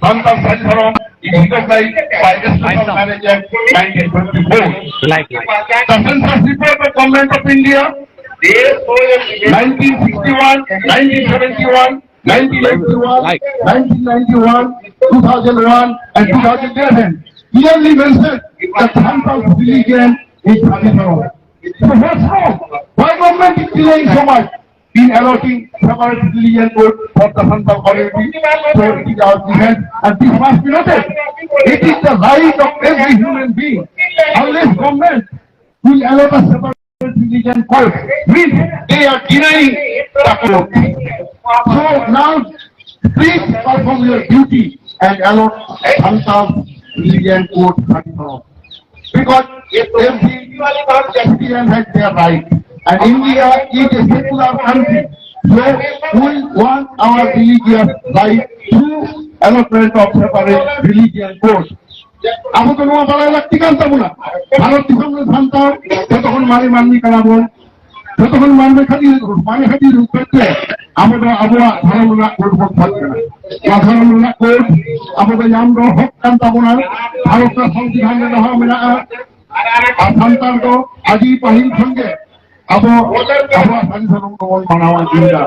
Santal Sari Dhorom is recognized by the Special Marriage Act nineteen twenty-four. Like, like. The census report of Government of India, nineteen sixty-one, nineteen seventy-one, nineteen eighty-one, like, nineteen ninety-one, two thousand one, and two thousand eleven clearly mentioned that Santal religion is Sari Dhorom. So what's wrong? Why government is delaying so much in allotting separate religion code for the Santal community? So it is our defense, and this must be noted. It is the right of every human being. Unless government will allot a separate religion code, means they are denying the code. So now please perform your duty and allot Santal religion code platform. Because every citizen has their right. And India is a secular country. So we want our religious right through allotment of separate religion code. ᱟᱵᱚ ᱫᱚ ᱱᱚᱣᱟ ᱵᱟᱲᱟᱭ ᱞᱟᱹᱠᱛᱤ ᱠᱟᱱ ᱛᱟᱵᱚᱱᱟ, ᱵᱷᱟᱨᱚᱛ ᱫᱤᱥᱚᱢ ᱨᱮ ᱥᱟᱱᱛᱟᱲ ᱡᱚᱛᱚ ᱠᱷᱚᱱ ᱢᱟᱨᱮ ᱢᱟᱹᱱᱢᱤ ᱠᱟᱱᱟ ᱵᱚᱱ, ᱡᱚᱛᱚ ᱠᱷᱚᱱ ᱢᱟᱨᱮ ᱠᱷᱟᱹᱛᱤᱨ, ᱢᱟᱨᱮ ᱠᱷᱟᱹᱛᱤᱨ ᱩᱯᱟᱹᱭ ᱛᱮ ᱟᱵᱚ ᱫᱚ ᱟᱵᱚᱣᱟᱜ ᱫᱷᱚᱨᱚᱢ ᱨᱮᱱᱟᱜ ᱠᱳᱰ ᱵᱚᱱ ᱠᱷᱚᱡ ᱠᱟᱱᱟ᱾ ᱱᱚᱣᱟ ᱫᱷᱚᱨᱚᱢ ᱨᱮᱱᱟᱜ ᱠᱳᱰ ᱟᱵᱚ ᱫᱚ ᱧᱟᱢ ᱫᱚ ᱦᱚᱠ ᱠᱟᱱ ᱛᱟᱵᱚᱱᱟ, ᱵᱷᱟᱨᱚᱛ ᱨᱮᱱᱟᱜ ᱥᱚᱝᱵᱤᱫᱷᱟᱱ ᱨᱮ ᱫᱚᱦᱚ ᱢᱮᱱᱟᱜᱼᱟ᱾ ᱟᱨ ᱥᱟᱱᱛᱟᱲ ᱫᱚ ᱟᱹᱰᱤ ᱯᱟᱹᱦᱤᱞ ᱠᱷᱚᱱ ᱜᱮ ᱟᱵᱚ ᱟᱵᱚᱣᱟᱜ ᱥᱟᱹᱨᱤ ᱫᱷᱚᱨᱚᱢ ᱫᱚᱵᱚᱱ ᱢᱟᱱᱟᱣ ᱟᱹᱜᱩᱭᱮᱫᱟ᱾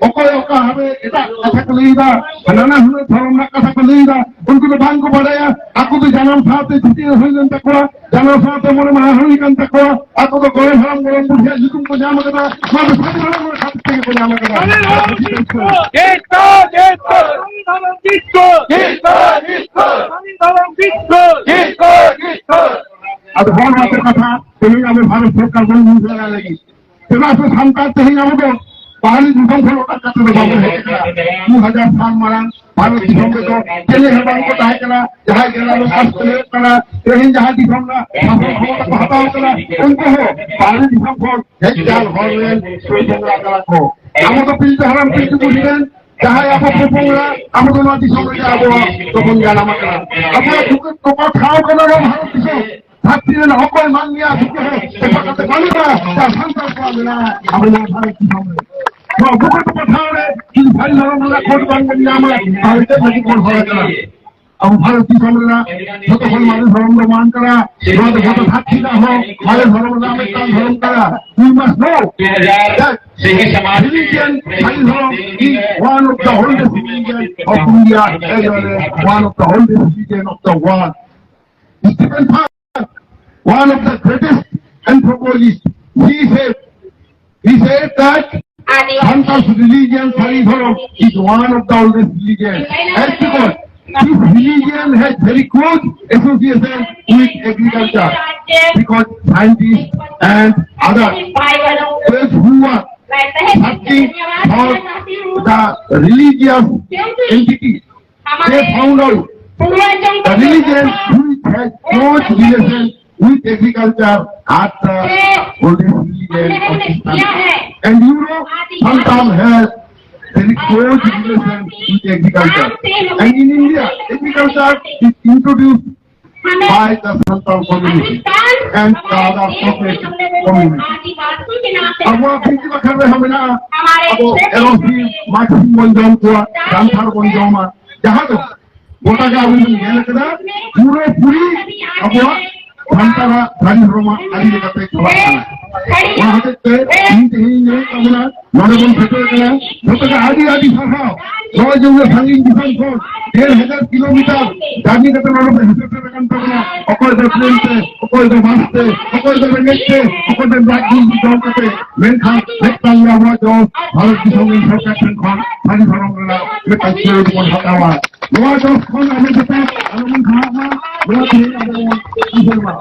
ᱚᱠᱚᱭ ᱚᱠᱟ ᱦᱟᱱᱮ ᱮᱴᱟᱜ ᱠᱟᱛᱷᱟ ᱠᱚ ᱞᱟᱹᱭᱮᱫᱟ, ᱱᱟᱱᱟ ᱦᱩᱱᱟᱹᱨ ᱫᱷᱚᱨᱚᱢ ᱨᱮᱱᱟᱜ ᱠᱟᱛᱷᱟ ᱠᱚ ᱞᱟᱹᱭᱮᱫᱟ, ᱩᱱᱠᱩ ᱫᱚ ᱵᱟᱝ ᱠᱚ ᱵᱟᱲᱟᱭᱟ᱾ ᱟᱠᱚ ᱫᱚ ᱡᱟᱱᱟᱢ ᱥᱟᱶᱛᱮ ᱪᱷᱟᱹᱴᱭᱟᱹᱨ ᱦᱩᱭ ᱞᱮᱱ ᱛᱟᱠᱚᱣᱟ, ᱡᱟᱱᱟᱢ ᱥᱟᱶᱛᱮ ᱢᱚᱬᱮ ᱢᱟᱦᱟ ᱦᱩᱭ ᱠᱟᱱ ᱛᱟᱠᱚᱣᱟ, ᱟᱠᱚ ᱫᱚ ᱜᱚᱲᱚᱢ ᱦᱟᱲᱟᱢ ᱜᱚᱲᱚᱢ ᱵᱩᱰᱷᱤᱭᱟᱜ ᱧᱩᱛᱩᱢ ᱠᱚ ᱧᱟᱢ ᱟᱠᱟᱫᱟ᱾ ᱱᱚᱣᱟ ᱫᱚ ᱥᱟᱹᱨᱤ ᱫᱷᱚᱨᱚᱢ ᱨᱮ ᱠᱷᱟᱹᱛᱤᱨ ᱛᱮᱜᱮ ᱠᱚ ᱧᱟᱢ ᱟᱠᱟᱫᱟ᱾ ᱡᱤᱛᱠᱟᱹᱨ! ᱡᱤᱛᱠᱟᱹᱨ! ᱡᱤᱛᱠᱟᱹᱨ! ᱡᱤᱛᱠᱟᱹᱨ! ᱡᱤᱛᱠᱟᱹᱨ! ᱡᱤᱛᱠᱟᱹᱨ! ᱟᱫᱚ ᱦᱚᱸᱜᱼᱚ ᱱᱚᱣᱟ ᱠᱚ ᱠᱟᱛᱷᱟ ᱛᱮᱦᱮᱧ ᱟᱵᱚ ᱵᱷᱟᱨᱚᱛ ᱥᱚᱨᱠᱟᱨ ᱵᱚᱱ ᱵᱩᱡᱷᱟᱹᱣ ᱫᱟᱲᱮᱭᱟᱜ ᱞᱟᱹᱜᱤᱫ᱾ ᱪᱮᱫᱟᱜ ᱥᱮ ᱥᱟᱱᱛᱟᱲ ᱛᱮᱦᱮᱧ ᱟᱵᱚ ᱫᱚ ᱵᱟᱦᱨᱮ ᱫᱤᱥᱚᱢ ᱠᱷᱚᱱ ᱚᱰᱚᱠ ᱠᱟᱛᱮ ᱫᱚ ᱵᱟᱵᱚᱱ ᱦᱮᱡ ᱟᱠᱟᱱᱟ᱾ ᱫᱩ ᱦᱟᱡᱟᱨ ᱥᱟᱞ ᱢᱟᱲᱟᱝ ᱵᱷᱟᱨᱚᱛ ᱫᱤᱥᱚᱢ ᱨᱮᱫᱚ ᱪᱮᱞᱮ ᱦᱚᱸ ᱵᱟᱝ ᱠᱚ ᱛᱟᱦᱮᱸ ᱠᱟᱱᱟ᱾ ᱡᱟᱦᱟᱸᱭ ᱡᱮᱞᱟ ᱨᱮ ᱯᱟᱥ ᱠᱚ ᱦᱩᱭᱩᱜ ᱠᱟᱱᱟ, ᱛᱮᱦᱮᱧ ᱡᱟᱦᱟᱸ ᱫᱤᱥᱚᱢ ᱨᱮᱱᱟᱜ ᱥᱟᱥᱚᱱ ᱠᱷᱚᱢᱚᱛᱟ ᱠᱚ ᱦᱟᱛᱟᱣ ᱠᱟᱱᱟ, ᱩᱱᱠᱩ ᱦᱚᱸ ᱵᱟᱦᱨᱮ ᱫᱤᱥᱚᱢ ᱠᱷᱚᱱ ᱦᱮᱡ ᱠᱟᱱ ᱦᱚᱲ ᱨᱮᱱ ᱥᱩᱨ ᱵᱚᱸᱜᱟ ᱠᱟᱱᱟ ᱠᱚ᱾ ᱟᱵᱚ ᱫᱚ ᱯᱤᱞᱪᱩ ᱦᱟᱲᱟᱢ ᱯᱤᱞᱪᱩ ᱵᱩᱲᱦᱤ ᱨᱮᱱ ᱡᱟᱦᱟᱸᱭ ᱟᱵᱚ ᱯᱚᱯᱚᱝᱲᱟ, ᱟᱵᱚ ᱫᱚ ᱱᱚᱣᱟ ᱫᱤᱥᱚᱢ ᱨᱮᱜᱮ ᱟᱵᱚ ᱫᱚᱵᱚᱱ ᱡᱟᱱᱟᱢ ᱟᱠᱟᱱᱟ᱾ ᱟᱵᱚᱣᱟᱜ ᱵᱩᱠᱟᱹ ᱛᱚᱯᱟ ᱴᱷᱟᱶ ᱠᱟᱱᱟ ᱱᱚᱣᱟ ᱵᱷᱟᱨᱚᱛ ᱫᱤᱥᱚᱢ᱾ ᱫᱷᱟᱹᱨᱛᱤ ᱨᱮᱱᱟᱜ ᱚᱠᱚᱭ ᱢᱟᱹᱱᱢᱤᱭᱟᱜ ᱵᱩᱠᱟᱹ ᱦᱚᱸ ᱛᱚᱯᱟ ᱠᱟᱛᱮ ᱵᱟᱹᱱᱩᱜᱼᱟ, ᱡᱟ ᱥᱟᱱᱛᱟᱲ ᱠᱚᱣᱟᱜ ᱢᱮᱱᱟᱜᱼᱟ ᱟᱵᱚ ᱱᱚᱣᱟ ᱵᱷᱟᱨᱚᱛ ᱫᱤᱥᱚᱢ ᱨᱮ᱾ ᱱᱚᱣᱟ ᱵᱩᱠᱟᱹ ᱛᱚᱯᱟ ᱴᱷᱟᱶ ᱨᱮ ᱡᱩᱫᱤ ᱥᱟᱹᱨᱤ ᱫᱷᱚᱨᱚᱢ ᱨᱮᱱᱟᱜ ᱠᱳᱰ ᱵᱟᱝ ᱵᱚᱱ ᱧᱟᱢᱟ, ᱛᱟᱦᱚᱞᱮ ᱪᱮᱫ ᱞᱟᱹᱜᱤᱫ ᱵᱚᱱ ᱦᱚᱲ ᱟᱠᱟᱱᱟ? ᱟᱵᱚ ᱵᱷᱟᱨᱚᱛ ᱫᱤᱥᱚᱢ ᱨᱮᱱᱟᱜ ᱡᱚᱛᱚ ᱠᱷᱚᱱ ᱢᱟᱨᱮ ᱫᱷᱚᱨᱚᱢ ᱫᱚ ᱢᱟᱱ ᱠᱟᱱᱟ᱾ ᱱᱚᱣᱟ ᱫᱚ ᱜᱚᱴᱟ ᱫᱷᱟᱹᱨᱛᱤ ᱨᱮᱱᱟᱜ ᱦᱚᱸ ᱢᱟᱨᱮ ᱫᱷᱚᱨᱚᱢ ᱨᱮᱱᱟᱜ ᱢᱤᱫᱴᱟᱝ ᱫᱷᱚᱨᱚᱢ ᱠᱟᱱᱟ᱾ We must know that religion, ᱥᱟᱹᱨᱤ ᱫᱷᱚᱨᱚᱢ, is one of the oldest religion of India, one of the oldest religion of the world. Stephen Park, one of the greatest anthropologists, he said, he said that Sanskar religion, Sari Dhorom, is one of the oldest religion. And because This religion has very close association with agriculture because scientists and others, those who are searching for the religious entity, they found out the religion which has close relation with agriculture at the oldest religion of Islam. And you know, Santal has very close relation with agriculture. And in India, agriculture is introduced by the Santal community and the other cooperative community. ᱟᱵᱚᱣᱟᱜ ᱯᱤᱞᱪᱩ ᱟᱠᱷᱲᱟ ᱨᱮᱦᱚᱸ ᱢᱮᱱᱟᱜᱼᱟ, ᱟᱵᱚ ᱮᱨᱚᱜ ᱥᱤᱢ, ᱢᱟᱜᱽ ᱥᱤᱢ ᱵᱚᱱ ᱡᱚᱢ ᱠᱚᱣᱟ, ᱡᱟᱱᱛᱷᱟᱲ ᱵᱚᱱ ᱡᱚᱢᱟ, ᱡᱟᱦᱟᱸ ᱫᱚ ᱜᱚᱴᱟ ᱜᱮ ᱟᱵᱚ ᱵᱚᱱ ᱧᱮᱞ ᱠᱟᱫᱟ, ᱯᱩᱨᱟᱹ ᱯᱩᱨᱤ ᱟᱵᱚᱣᱟᱜ ᱥᱟᱱᱛᱟᱲᱟᱜ ᱫᱟᱲᱮ ᱦᱚᱲᱢᱟ ᱟᱹᱰᱤ ᱞᱮᱠᱟᱛᱮ ᱪᱟᱵᱟᱜ ᱠᱟᱱᱟ᱾ ᱚᱱᱟ ᱦᱚᱛᱮᱡ ᱛᱮ ᱤᱧ ᱛᱮᱦᱮᱧ ᱧᱮᱞ ᱛᱟᱵᱚᱱᱟ, ᱱᱚᱰᱮ ᱵᱚᱱ ᱥᱮᱴᱮᱨ ᱠᱟᱱᱟ, ᱡᱚᱛᱚ ᱜᱮ ᱟᱹᱰᱤ ᱟᱹᱰᱤ ᱥᱟᱨᱦᱟᱣ᱾ ᱱᱚᱜᱼᱚᱭ ᱡᱮ ᱩᱱᱟᱹᱜ ᱥᱟᱺᱜᱤᱧ ᱫᱤᱥᱚᱢ ᱠᱷᱚᱱ ᱰᱮᱲ ᱦᱟᱡᱟᱨ ᱠᱤᱞᱳᱢᱤᱴᱟᱨ ᱡᱟᱨᱱᱤ ᱠᱟᱛᱮ ᱱᱚᱰᱮ ᱯᱮ ᱥᱮᱴᱮᱨ ᱟᱠᱟᱱ ᱛᱟᱵᱚᱱᱟ, ᱚᱠᱚᱭ ᱫᱚ ᱴᱨᱮᱱ ᱛᱮ, ᱚᱠᱚᱭ ᱫᱚ ᱵᱟᱥ ᱛᱮ, ᱚᱠᱚᱭ ᱫᱚ ᱨᱮᱸᱜᱮᱡ ᱛᱮ, ᱚᱠᱚᱭ ᱫᱚ ᱞᱟᱡ ᱡᱤᱞ ᱡᱚᱢ ᱠᱟᱛᱮ, ᱢᱮᱱᱠᱷᱟᱱ ᱢᱤᱫᱴᱟᱝ ᱜᱮ ᱟᱵᱚᱣᱟᱜ ᱡᱚᱥ, ᱵᱷᱟᱨᱚᱛ ᱫᱤᱥᱚᱢ ᱨᱮᱱ ᱥᱚᱨᱠᱟᱨ ᱴᱷᱮᱱ ᱠᱷᱚᱱ ᱥᱟᱹᱨᱤ ᱫᱷᱚᱨᱚᱢ ᱨᱮᱱᱟᱜ ᱢᱤᱫᱴᱟᱝ ᱠᱷᱮᱞᱳᱰ ᱵᱚᱱ ᱦᱟᱛᱟᱣᱟ᱾ ᱱᱚᱣᱟ ᱡᱚᱥ ᱠᱷᱚᱱ ᱟᱵᱚ ᱡᱟᱛᱮ ᱟᱞᱚᱵᱚᱱ ᱥᱟᱦᱟᱜ ᱢᱟ, ᱱᱚᱣᱟ ᱛᱮᱦᱮᱧ ᱟᱵᱚ ᱵᱚᱱ ᱩᱭᱦᱟᱹᱨ ᱢᱟ᱾